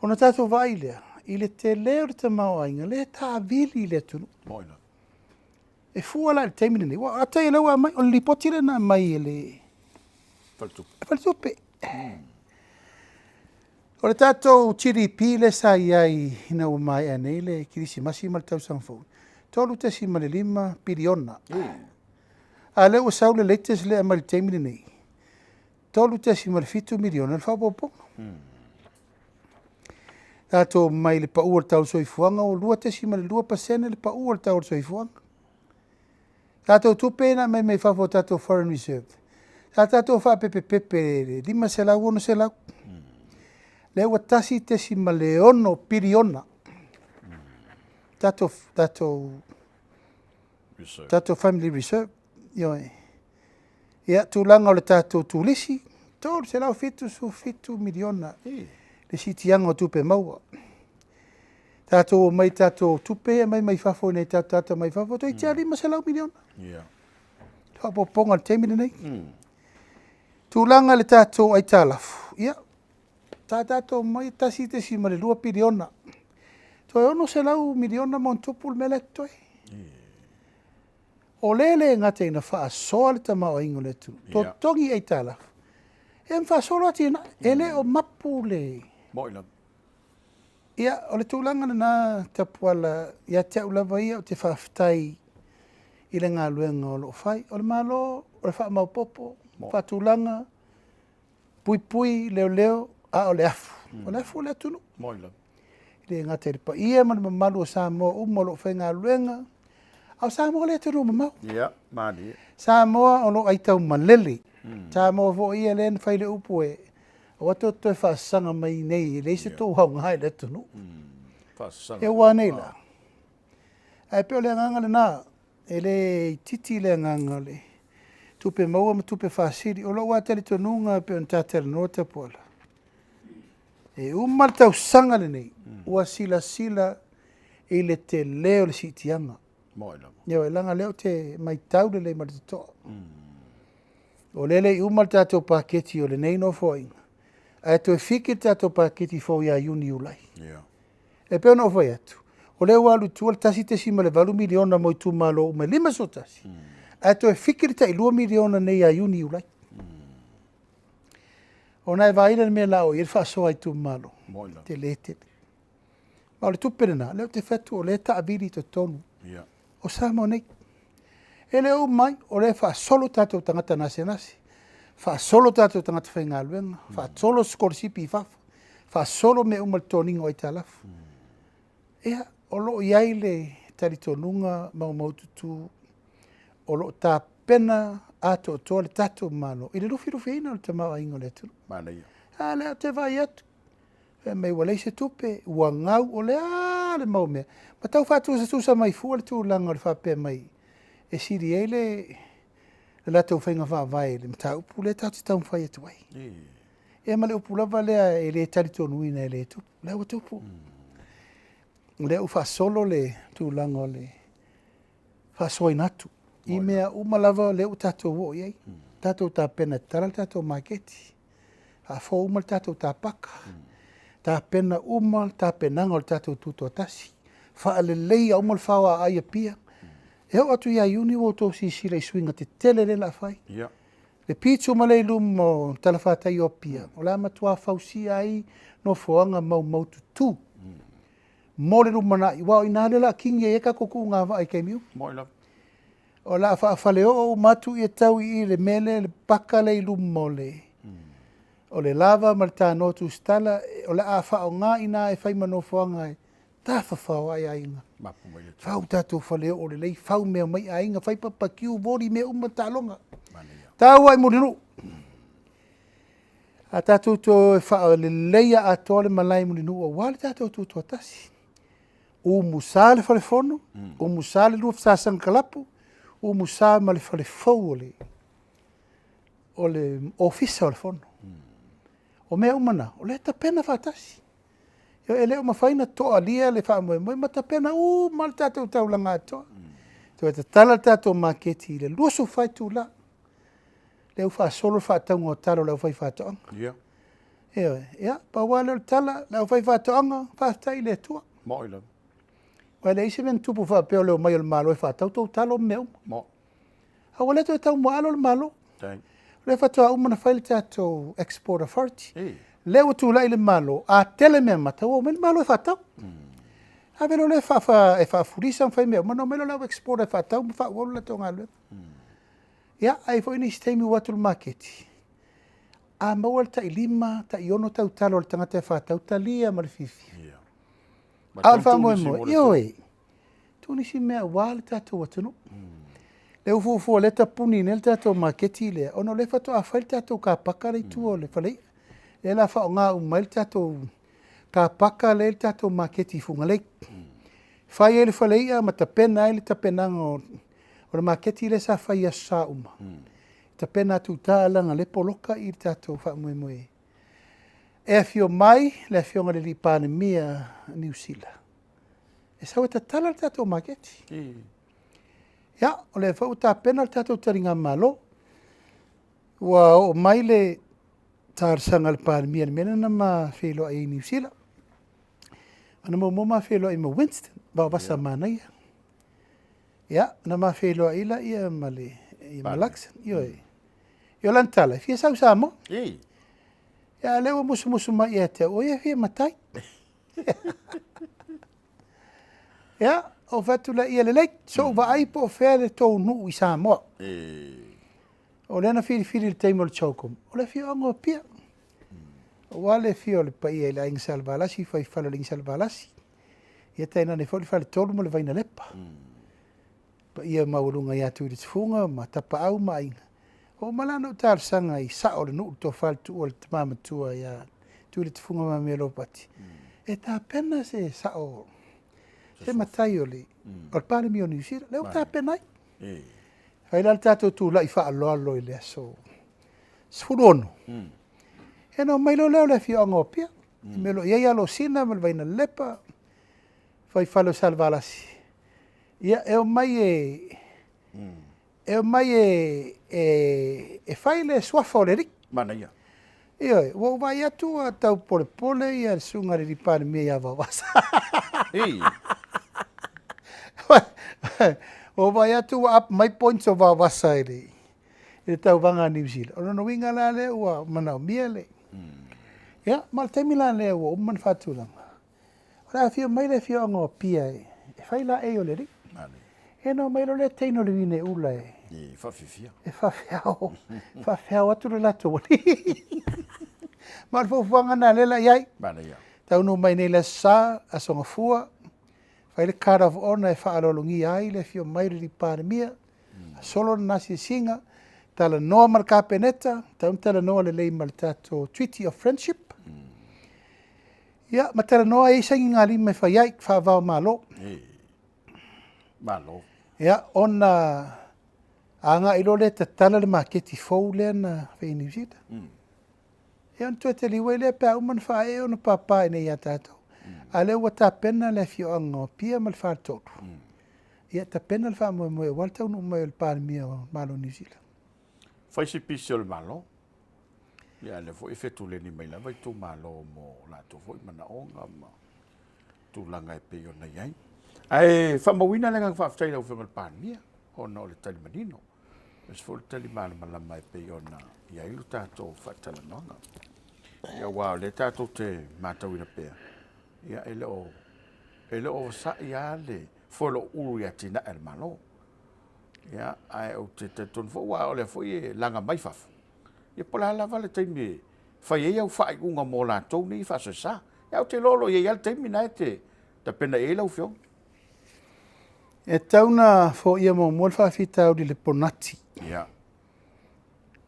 Ona tatou vaai lea, i le tele o le tamaoaiga lea e taavili i le atunuu. E fua la i le taimi lenei, ua atai lea ua aumai, o le lipoti lea na aumai e le Faletupe. O le tatou GDP lea sa i ai ina ua maea nei le Kerisimasi ma le tausaga fou, 3.5 piliona. A lea ua sau le latest lea aumai i le taimi lenei, 3.7 miliona le faaopoopoga. Tatou mai le pau o le tau o le soifuaga, ua 2.2% le pau o le tau o le soifuaga. Tatou tupe na aumai mai fafo o tatou foreign reserve, sa tatou faapepepepe le 500, 600. Lea ua 1.6 piliona tatou family reserve. Ioe. Ia, tulaga o le tatou turisi, 377 miliona le siitiaga o tupe maua. Tatou omai tatou tupe e aumai mai fafo nei tatou tagata mai fafo, toeitiiti lava 500 miliona. Faaopoopoga i le taimi lenei. Tulaga i le tatou aitalafu, ia, sa tatou omai 1.2 piliona. Toe 600 miliona ma ona tupu le mea lea e totoe. O lea le gata ina faasoa le tamaoaiga o le atunuu, totogi aitalafu, ia ma faasolo atinae. E le o mapu le... Ia, o le tulaga lena Tapuala, ia te au lava ia, ou te faafetai i le galuega o lo o fai. O le Malo, o le faamaopoopo, faatulaga, puipui, leoleo, a o le afu. O le afu o le atunuu. E le gata i le paia ma le mamalu o Samoa uma o lo o faigaluega, a o Samoa le atunuu mamao. Samoa o lo o aitau malele. Samoa foi ia lea na fai le upu e aua tou te toe faasaga mai nei, e leai se tou aoga i le atunuu. E ua nei la. Ae pei o le agaga lena, e le itiiti le agaga o le tupe maua ma tupe faasili. O lou lava talitonuga pei ona ta talanoa Tapuala, e uma le tausaga lenei, ua silasila i le tele o le siitiaga. Ioe, leaga o lea ou te matau lelei ma le totoa. O lea e le i uma le tatou paketi o lenei nofoaiga, ae toe fiki le tatou paketi fou ia Iuni Iulai. E pei ona ou fai atu, o lea ua alu i tua le 1.8 miliona mo itumalo uma e 51, ae toe fiki le tai 2 miliona nei ia Iuni Iulai. Ona e vaai le mea la o i ai le faasoa a itumalo, tele tele. Ma o le tupe lena, lea ou te fai atu o lea e taavili i totonu o Samoa nei. E le o uma ai, o lea e faasolo tatou tagata nasenase, faasolo tatou tagata faigaluega, faasolo sikolasipi i fafo, faasolo mea uma i le totoniga o aitalafu. Ia, o lo o i ai le talitonuga maumaututu o lo o tapena atoatoa le tatou Malo i le lufilufiina o le tamaoaiga o le atunuu. A lea ou te vaai atu, fai mai ua leai se tupe, ua gau, o le a le mau mea. Ma tau faatusatusa mai fua le tulaga o le faapea mai e sili ai le latou faiga faavae i le mataupu lea tatou te taumafai atu ai. Ia ma le upu lava lea e le talitonuina e le tupu. Lea ua tupu. O lea ua faasolo le tulaga o le faasoaina atu i mea uma lava lea ua tatou oo i ai. Tatou tapena e tatala le tatou maketi, faafou uma le tatou tapaka, tapena uma le tapenaga o le tatou tutoatasi, faaleleia uma le fao aai i Apia. E oo atu ia Iuni ua outou silasila i suiga tetele lea o le a fai. Le pito ma le i luma o le talafatai o Apia, o le a matua fausia ai nofoaga maumaututu mo le lumanai, aua o i ina lea o le a kini ai tatou tuugavaa i taimi uma. Moi lava. O le a faafaleoo uma atu ia tau i i le mea lea, le paka lea i luma o le o le lava ma le tanoa tusitala, o le a faaaoga i ina e fai ma nofoaga e tafafao ai aiga. Mapu mai le Fau tatou faleoo lelei, fau mea mai aiga, fai papakiu, voli, mea uma, taaloga. Manaia. Tau ai Mulinuu. A tatou toe faaleleia atoa le malae i Mulinuu aua le tatou tutoatasi. Umusa le falefono, umusa le lua fesasaga kalapu, umusa ma le fale fou o le Ofisa o le Fono. O mea uma na, o lea e tapena faatasi. E le o mafai ona toalia le faamoemoe ma tapena uma le tatou taulaga atoa. Toe tatala le tatou maketi i le 24 itula. Lea ua faasolo le faatauga o talo a le aufaifaatoaga. Ia. Ioe, ia, pau lava lea o le tala, le aufaifaatoaga, faafetai i le Atua. Moi lava. Aua e leai se mea na tupu faapea o le omai o le Malo e faatau tou talo ma mea uma. Mo. A ua le toe taumuaalo le Malo. Thank. O lea faatoa uma ona fai le tatou Export Authority. Ei. Lea ua tulai le Malo, a tele meamata, ua omai le Malo e faatau. Ave loa lea e faafulisa ma fai mea uma, ona omai lea o le au exporter e faatau ma faaauau le latou galuega. Ia, a i ai foi nisi taimi ua o atu le maketi, a maua le tai 5, tai 6 tautalo a le tagata e faatau, talia ma le fiafia. Ia. A o le faamoemoe, ioe, tuu nisi mea aua le tatou atunuu. Lea ua fuafua lea tapuni nei le tatou maketi lea, ona o lea faatoa fai le tatou car paka lea i tua o le faleia. Lea o le a faaaoga uma ai le tatou car paka lea i le tatou maketi i Fugalei. Fai ai le faleia ma tapena ai le tapenaga o le maketi lea sa fai i Aso Sa uma. Tapena atu i uta leaga o lea e poloka i le tatou faamoemoe. E afio mai le afioga i le Palemia Niu Sila, e sau e tatala le tatou maketi. Ia, o lea foi ua tapena le tatou taligamalo. Ua oo mai le talosaga a le Palemia i le mea lea na ma feiloai ai i Niu Sila. Ona muamua ma feiloai ma Winston, Vaovasa manaia. Ia, na ma feiloai laia ma le ma Luxon, ioe. Ia o lana tala, e fia sau i Samoa. Ei. Ia, a o lea ua musumusu mai ia te au, o ia e fia matai. Ia, ou fai atu lea, ia lelei, se i ou vaai po o fea le tou nuu i Samoa. Ei. O lea na filifili i le taimi o le CHOGM, o le afioaga o Apia. Aua le afio o le paia i le Aiga Salevalasi, fuaifale o le Aiga Salevalasi, ia tainane foi le Faletolu ma le Vainalepa. Paia maualuga ia Tuiletufuga ma Tapaau ma Aiga. Ua uma la ona ou talosaga i sao o le nuu, le tofa i le tuua le tama matua ia Tuiletufuga Mamea Ropati, e tapena se sao, se matai o le Palemia o Niu Sila. Lea ua tapena ai. Fai la le tatou tulai faaaloalo i le aso 16. Ia ona omai loa lea o le afioaga o Apia. I mea o lo o i ai Alosina ma le Vainalepa, fuaifale o Salevalasi. Ia, e omai e e omai e e fai le suafa o le alii. Manaia. Ioe, ua ou vaai atu ua tau polepole ia le susuga i le Palemia ia Vaovasa. Ei. Ua ou vaai atu ua up mai points o Vaovasa i le tauvaga a Niu Sila. O lona uiga la lea ua manaomia le... Ia, ma o le taimi la lea ua uma ona faatulaga. O le a afio mai le afioaga o Apia e fai laei o le alii. Ia ona omai loa lea teine o le Vineula e E faafifia. E faafeao, faafeao atu le latou alii. Ma o le fuafuaga lena lea o le a i ai. Manaia. Taunuu mai nei i le Aso Sa, Aso Gafua, fai le card of honour e faaaloalogia ai le afio mai o le Palemia, solo lana asiasiga, talanoa ma le Kapeneta, tatau ona talanoa lelei ma le tatou Treaty of Friendship. Ia, ma talanoa e i ai sainigalima e fai ai, faava o Malo. Ei. Malo. Ia, ona agai loa lea e tatala le maketi fou lea na fai i Niu Sila. Ia ona toe taliu ai lea pe a uma ona faaee ona papa i inei ia tatou. A lea ua tapena le afioaga o Apia ma le Faletolu, ia tapena le faamoemoe aua le taunuu mai o le Palemia o le Malo o Niu Sila. Fai se pisi o le Malo, ia a lea foi e fetuleni mai lava itumalo mo latou foi manaoga ma tulaga e pei ona i ai. Ae faamauina le agaga faafetai i lau Afioga i le Palemia ona o le tali manino, aemaise foi o le tali malamalama e pei ona i ai lo tatou faatalanoaga. Ia, aua o lea tatou te matauina pea, ia e le o e le o vasa'i lava le foe o loo ulu i atinae a le Malo. Ia, ae ou te talitonu foi, aua o lea foi e laga mai fafo, ia po o le a lava le taimi e fai ai au faaiuga mo latou nei e faasoesa. Ia, ou te iloa o lo o i ai lava le taimi na e te tapena i ai lau Afioga. E tatau ona foia muamua le faafitauli i le ponati.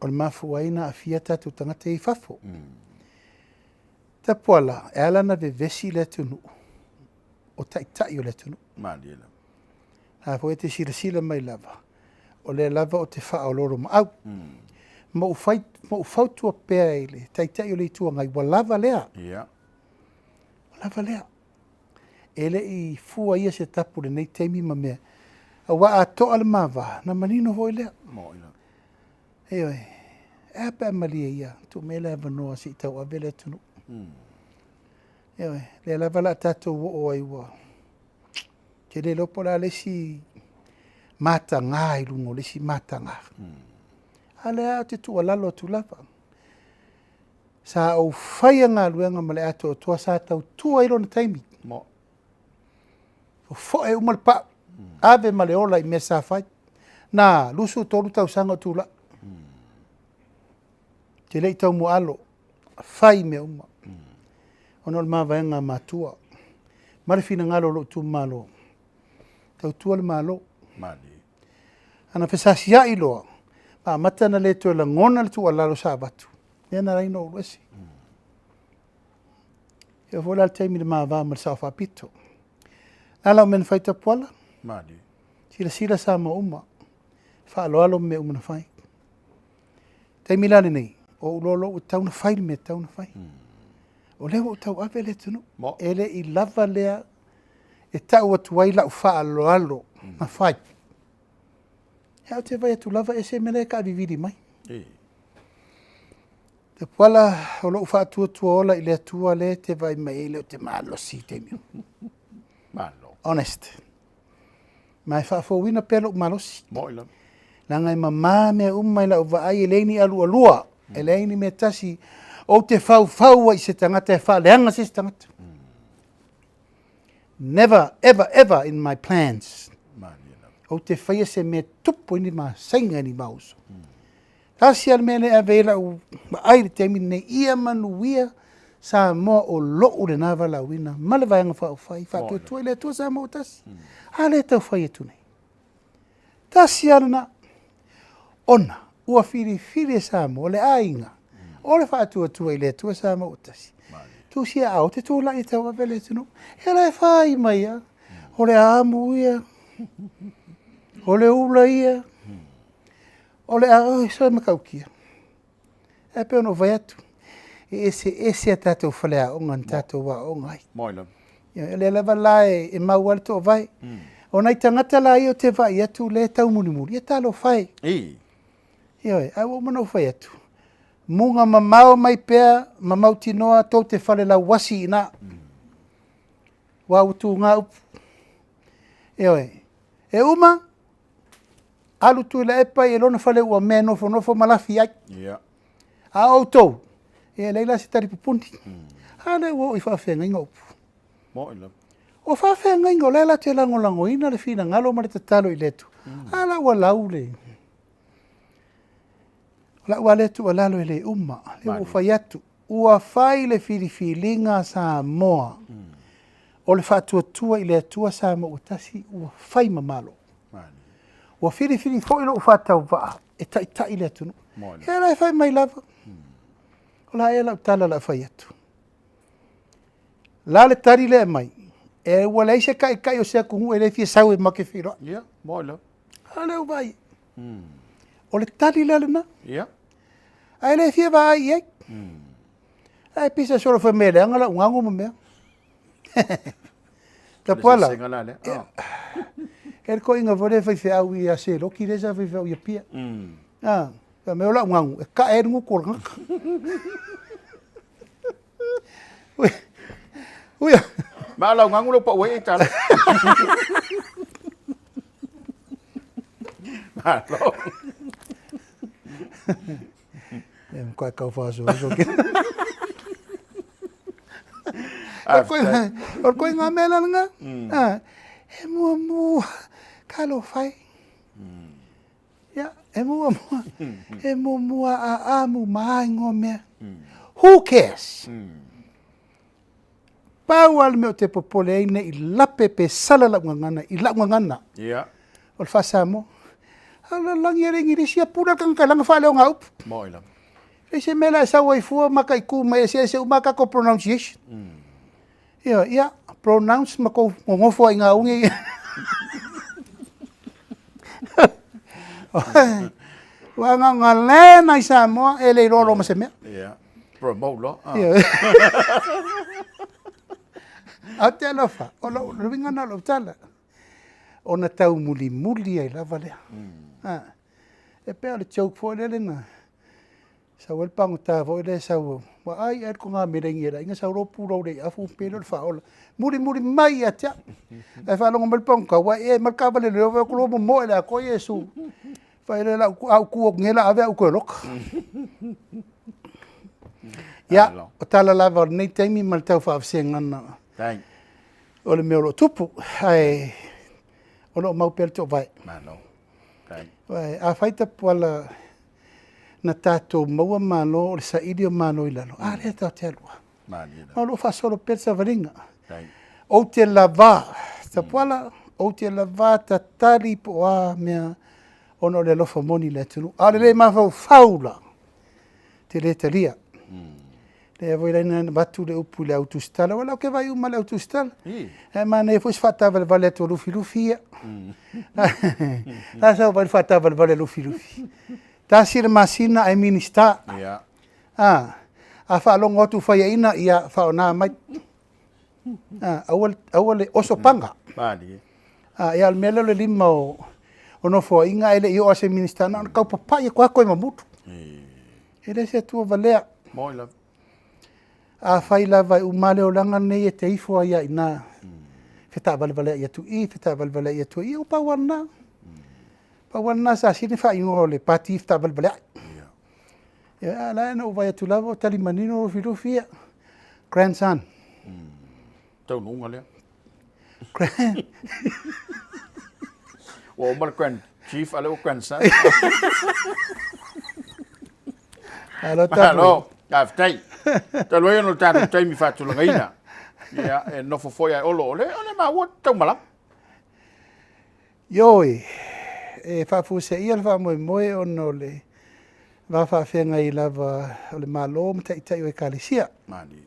O le mafua ai ona aafia tatou tagata ia i fafo. Tapuala, e ala ona vevesi le atunuu, o taitai o le atunuu. Malie lava. A foi e te silasila mai lava, o lea lava ou te faaoloolomaau. Ma ou fai, ma ou fautua pea i le Taitai o le Itu Agai, ua lava lea. Ua lava lea. E le i fua ia se tapu i lenei taimi ma mea. Aua a toa le ma va, na manino foi lea. Moi lava. Ioe. E a pe a malie ia, tuu mai le avanoa se i tauave le atunuu. Ioe. Lea lava o le a tatou oo ai ua te le iloa po o le a le isi mataga i luga o le isi mataga. A lea ou te tuualalo atu lava. Sa ou faia galuega ma le atoatoa, sa tautua ai lona taimi. Mo. Fofoe uma le pau, ave ma le ola i mea sa fai. Na 23 tausaga o tulai. Te le i taumuaalo, fai mea uma. Ona o le mavaega a matua. Ma le finagalo o lou itumalo, tautua le Malo. Malie. Ana fesasiai loa, ma amata ona le toe lagona le tuualalo sa avatu, lea na ala ai ona ou alu ese. E oo foi la i le taimi i le ma va ma le Sao Faapito. O le a lau mea na fai Tapuala? Malie. Silasila Samoa uma, faaaloalo ma mea uma na fai. Taimi la lenei, o ou iloa loa ua tatau ona fai le mea e tatau ona fai. O lea ua ou tauave le atunuu. E le i lava lea e tau atu ai lau faaaloalo na fai. Ae ou te vaai atu lava e ese mea la e taavivili mai. Tapuala, o lou faatuatua ola i le Atua lea e te vaai mai ai, lea ou te malosi i le taimi. Malo. Honest. Ma e faafouina pea lou malosi. Moi lava. Leaga e mama mea uma i lau vaai, e leai ni alualua, e leai ni mea tasi. Ou te faufau ai i se tagata e faaleaga se isi tagata. Never, ever, ever in my plans. Ou te faia se mea tupu ai ni masaiga ni mauso. Tasi lava le mea lea e ave ai lau vaai i le taimi lenei, ia manuia Samoa o lou lena valaauina ma le Vaega Faaupufai, faatuatua i le Atua Samoa ua tasi. A lea e tau fai atu nei. Tasi lava lena. Ona ua filifili e Samoa le aiga o le faatuatua i le Atua Samoa ua tasi. Tusi a ou te tulai e tauave le atunuu. Ia la e fai mai lava, o le amu ia, o le ula ia, o le a, oi, soe matautia. Ae pei ona ou fai atu, e eseese a tatou faleaoga na tatou aooga ai. Moi lava. Ia, o lea lava la e mau lava le toovae. O nai tagata la ia ou te vaai atu lea e taumulimuli, ia talofa e. Ioe, ae ua uma ona ou fai atu, muga mamao mai pea ma mautinoa tou te falelauasi i ina. Aua ua tuga upu. Ioe, e uma, alu Tuilaepa i lona fale uamea e nofonofo ma lafi ai. A o outou, ia e leai la se talipupuni. A lea ua oo i faafeagaiga upu. Moi lava. O faafeagaiga o lea la te lagolagoina le finagalo ma le tatalo i le Atua. A la ua lau le... O lau lava lea tuualalo e le uma, lea ua ou fai atu, ua fai le filifiliga a Samoa o le faatuatua i le Atua Samoa ua tasi, ua fai ma Malo. Ua filifili foi lou faatauvaa e taitai le atunuu. Ia la e fai mai lava. O la ea lau tala o le a fai atu. La le tali lea e aumai, e ua leai se taitai o se atunuu e le fia sau e matou te feiloai. Ia, moi lava. A lea ua vaai. O le tali la lena. Ia. Ae le fia vaai i ai. Ae pisa solo fai mai e leaga lau gago ma mea. Tapuala. E le toeaina foi lea e faifeau ia Seloki lea sa faifeau i Apia. A, fai mai o lau gagu e ka'e ai le gutu o le tagata. Ui, Ma o lau gagu lea ua pau ai aitala. Malo. E matua tau faasoaso ke. O le koiga mea la lena. Ah, e muamua talofa e. Ia, e muamua, e muamua a amu ma a igoa mea. Who cares? Pau lava le mea ou te popole ai ne i lape pe sala lau gagana i lau gagana. Ia. O le faa-Samoa. A o le lalolagi e le Igilisi ia pule le tagata i lana faaleogaupu. Moi lava. Leai se mea la e sau ai fua mataitu mai eseese uma a tatou pronunciation. Ioe, ia, pronounce ma tou nonofo ai i gauga ia. Aua na o na lena i Samoa e le iloa loa ma se mea. Ia. Promote loa. Ah. Ioe. Ae ou te alofa, o lou uiga lena o lau tala, ona taumulimuli ai lava lea. Ah. E pei o le joke foi lele na sau ai le pagota foi lea sau ua ai ai le togameleini e le aiga sau loa pulou le afu pe lea o le faaola mulimuli mai ia te au. Ae faalogo mai le pagota ua ee mai le taavale leoleo vaai atu loa momoe le atoa Iesu. Fai lea lau a ou tu atu nei la ave au toe loka. Ia, o tala lava o lenei taimi ma le tau faavasegana o le mea o lo o tupu, ae o lo o mau pea le toovae. Malo. Afai tapuala na tatou maua malo o le saili o malo i lalo, a lea tatou te alu lava. Ma o lo o faasolo pea le savaliga. Ou te lava, tapuala, ou te lava tatali po o a mea ona o le alofa moni i le atunuu. A o le le mafaufau la, ou te le talia. Lea foi la na avatu le upu i le au tusitala, aua o lea ou te vaai uma i le au tusitala. Ae manaia foi se faataavalevale atu a Lufilufi ia. La sau vai le faataavalevale a Lufilufi. Tasi le masina ae Minisita. A, a faalogo atu faiaina, ia faaaoga mai. A, aua, aua le oso paga. A, ia o le mea lea o le lima o, o Nofoaiga ae le i oo lava i se Minisita, na ona tau papai atu lava toe mamulu. E le se Atua valea. Moi lava. Afai lava e uma le olaga lenei e te ifo ai lava i ina, fetaavalevaleai atu i i, fetaavalevaleai atu i i, ua pau lava lena. Pau lava lena sa sili ona faaigoa o le Pati Fetaavalevaleai. Ia, a o la e na ou vaai atu lava o tali manino Lufilufi ia. Grandson. Taunuuga lea. Ua uma le Grand Chief, a lea ua Grandson. Malo tapu. Malo, faafetai. Talu ai ona o le tatou taimi faatulagaina. Ia, e nofo foi ae Olo, o le, o le maua taumalaga. Ioe, e faafuaseia le faamoemoe ona o le va faafeagai lava o le Malo ma Taitai o Ekalesia. Malie.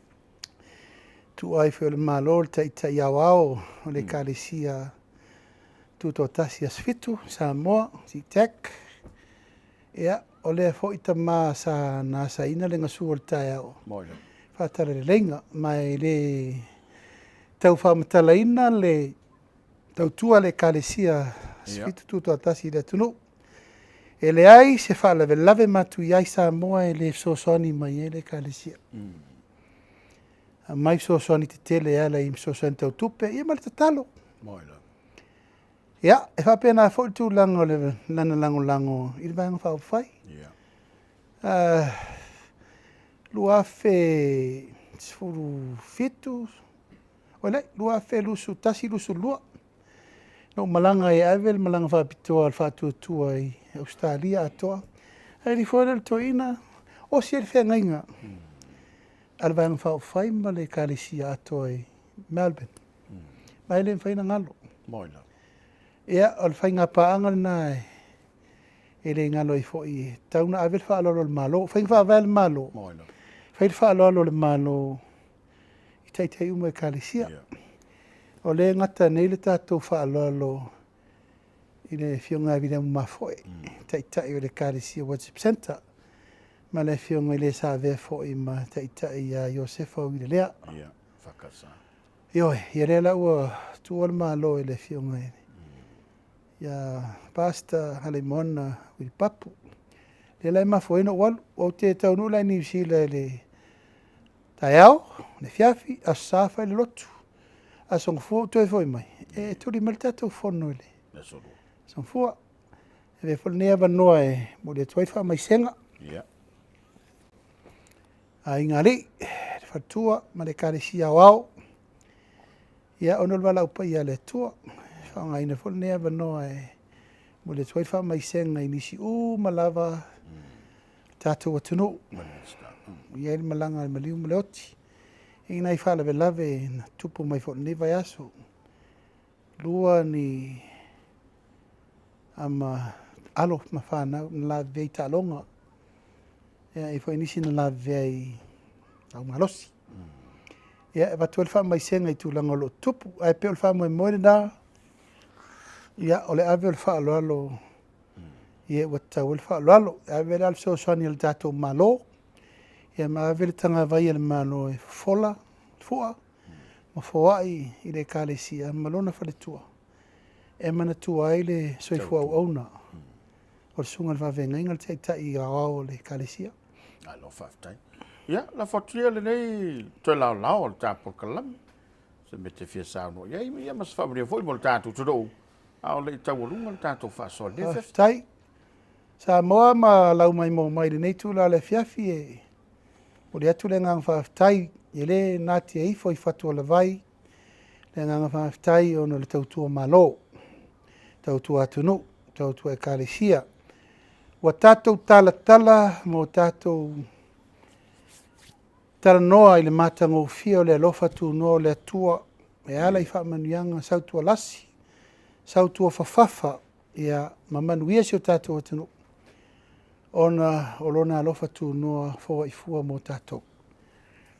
Tuua ai foi o le Malo le Taitai Aoao o le Ekalesia Tutoatasi Aso Fitu, Samoa, SETEC. Ia, o lea foi tama sa na asaina le gasu o le taeao faatalaleiga, ma e le tau faamatalaina le tautua a le Ekalesia Aso Fitu Tutoatasi i le atunuu. E leai se faalavelave matuia i Samoa e le fesoasoani mai ai le Ekalesia. Aumai fesoasoani tetele e ala i fesoasoani tau tupe, ia ma le tatalo. Ia, e faapena foi le tulaga o le lana lagolago i le Vaega Faaupufai. 2017, oi leai, 2021, 22, na ou malaga ai e ave le malaga faapitoa a le faatuatua i Ausetalia atoa. Ae alu ifo ai lea o le toeaina, osi ai le feagaiga a le Vaega Faaupufai ma le Ekalesia atoa i Melbourne. Ma e le mafai ona galo. Ia, o le faiga paaga lena e le galo ai foi, e tatau ona ave le faaaloalo a le Malo. Faiga faavae a le Malo, fai le faaaloalo a le Malo i taitai uma o Ekalesia. O lea e gata nei le tatou faaaloalo i le Afioga ia Viliamu Mafoe, Taitai o le Ekalesia Worship Centre, ma le Afioga i le sa avea foi ma Taitai ia Iosefa Uilelea. Ioe, ia lea la ua tuua le Malo i le afioga i ia Pastor Haleimoana Wilipapu. Lea la e mafua ai ona ou alu. Ou te taunuu la i Niu Sila i le taeao, le afiafi, Aso Sa fai le lotu. Aso Gafua ou toe foi mai, e tuli mai le tatou fono i le Aso Gafua. E avea foi lenei avanoa e momoli atu ai le faamaisega. Aiga Alii, le faletua ma le Ekalesia Aoao, ia ona o le valaau paia a le Atua. E faaaogaina foi lenei avanoa e momoli atu ai le faamaisega i nisi uma lava o le tatou atunuu ua i ai le malaga a le maliu ma le oti, i nai faalavelave na tupu mai foi i lenei vaiaso. 2 ni ama alo ma fanau na lavevea i taaloga, ia e i ai foi nisi na lavevea i laumalosi. Ia e avatu ai le faamaisega i tulaga o lo o tutupu, ae pei o le faamoemoe lena, ia o le ave o le faaaloalo ia ua tatau ai le faaaloalo. E ave la le fesoasoani a le tatou Malo, ia ma ave le tagavai a le Malo e fofola le fua ma foai i le Ekalesia ma lona faletua e manatua ai le soifua auauna o le Susuga i le Faafeagaiga, le Taitai Aoao o le Ekalesia. Malo faafetai. Ia, lafo atu ia lenei toe laolao o le ta polokalame, se mea e te fia saunoa i ai, ia ma se faamanuia foi mo le tatou atunuu, a o le i taualuga le tatou faasoa i lenei afiafi. Faafetai. Samoa ma lau maimoa mai i lenei itula o le afiafi, e momoli atu le agaga faafetai, e le natia ifo i fatualavai le agaga faafetai ona o le tautua Malo, tautua atunuu, tautua Ekalesia. Ua tatou talatala ma ua tatou talanoa i le matagofie o le alofa tunoa o le Atua e ala i faamanuiaga sautualasi, sautuafafafa, ia ma manuia si o tatou atunuu ona o lona alofa tunoa foaifua mo tatou.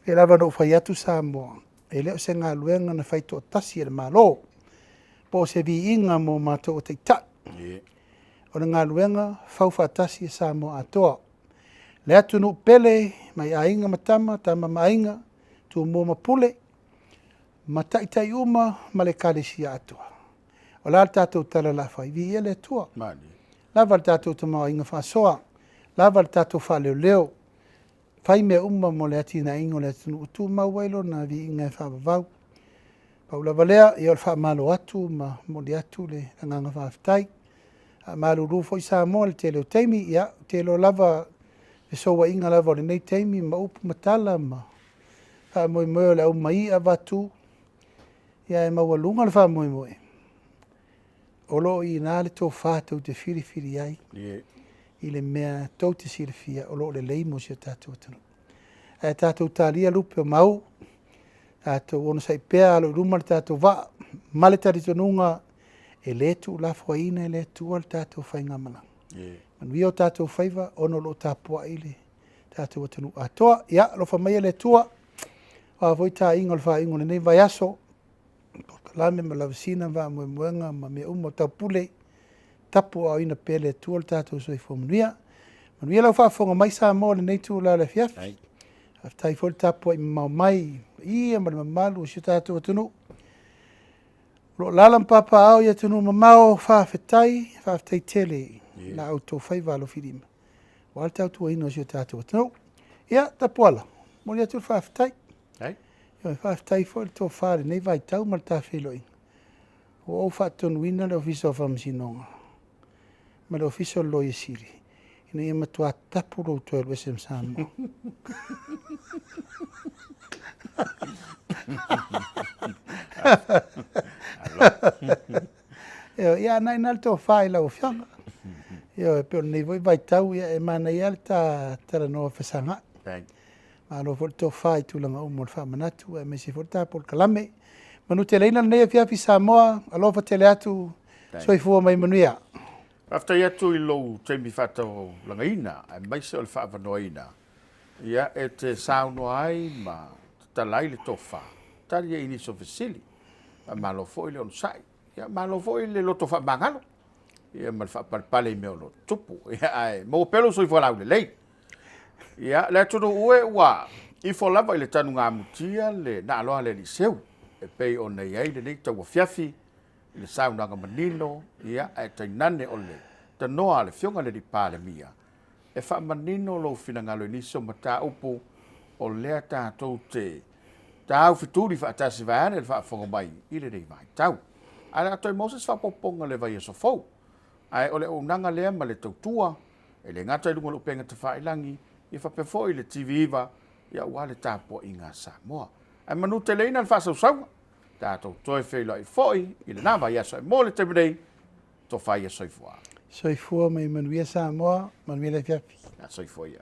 E pei lava ona ou fai atu Samoa, e le o se galuega na fai toatasi e le Malo, po o se viiga mo matou o Taitai. O le galuega fau faatasi e Samoa atoa. Le atunuu pele mai Aiga ma Tama, Tama ma Aiga, Tumua ma Pule, ma Taitai uma ma le Ekalesia atoa. O le a le tatou tala o le a fai? Viia le Atua. Lava le tatou tamaoaiga faasoa, lava le tatou faaleoleo, fai mea uma mo le atinaeina o le atunuu e tumau ai lona viiga e faavavau. Pau lava lea, ia o le faamalo atu ma momoli atu le agaga faafetai. Faamalulu foi Samoa i le tele o taimi, ia, ou te iloa lava fesouaiga lava o lenei taimi ma upu ma tala ma faamoemoe o le aumai avatu, ia ae maualuga le faamoemoe, o lo o i ina le tofa tou te filifili ai i le mea tou te silafia o lo o lelei mo si o tatou atunuu. Ae tatou talia lupe o mau, tatou onosai pea alo i luma le tatou vaa, ma le talitonuga e le tuulafoaiina e le Atua le tatou faigamalaga. Manuia o tatou faiva ona o lo o tapuai le tatou atunuu atoa. Ia, alofa maia le Atua, o a foi taiga o le faaiuga o lenei vaiaso, polokalame ma lavasina ma faamoemoega ma mea uma o taupule, tapuaaoina pea e le Atua le tatou soifua manuia. Manuia lau faafofoga mai Samoa i lenei itula o le afiafi. Faafetai foi le tapuai mamao mai i le paia ma le mamalu o si o tatou atunuu. O lo o alaala ma papaaao i atunuu mamao, faafetai, faafetai tele i la outou faiva alofilima aua le tautuaina o si o tatou atunuu. Ia, Tapuala, momoli atu le faafetai. Faafetai foi le tofa i lenei vaitau ma le ta feiloaiga. Ua ou faatonuina le Ofisa o Faamasinoga ma le Ofisa o le Loia Sili ina ia matua tapu lou toe alu ese ma Samoa. Ia, na ina le tofa i lau Afioga. Ioe, pei o lenei foi vaitau, ia, e manaia lava le ta talanoa fesagai. Malo foi le tofa i tulaga uma o le faamanatu, aemaise foi le ta polokalame. Manuteleina lenei afiafi Samoa, alofa tele atu, soifua mai manuia. Faafetai atu i lou taimi faataulagaina, aemaise o le faaavanoaina, ia, e te saunoa ai ma tatala ai le tofa, tali ai i nisi o fesili. Faamalo foi le onosai, ia, malo foi le loto faamagalo, ia, ma le faapalepale i mea o lo o tutupu. Ia, ae maua pea lou soifua laulelei. Ia, le atunuu e ua ifo lava i le tanugamutia le naaloa a le alii seu. E e pei ona i ai lenei tauafiafi i le saunoaga manino, ia, ae tainane o le tanoa a le Afioga i le Palemia, e faamanino lou finagalo i nisi o mataupu o lea tatou te taufetuli faatasi vaeane le faafofoga mai i lenei vaitau. Ae o le a toe maua se isi faaopoopoga i le vaiaso fou. Ae o le auaunaga lea ma le tautua, e le gata i luga o le upega tafailagi, ia faapea foi le TV9, ia aua le tapuaiga a Samoa. Ae manuteleina le faasausauga, tatou toe feiloai foi i lena vaiaso. Ae mo le taimi nei, tofa ia soifua. Soifua ma ia manuia Samoa, manuia le afiafi. Ia soifua ia.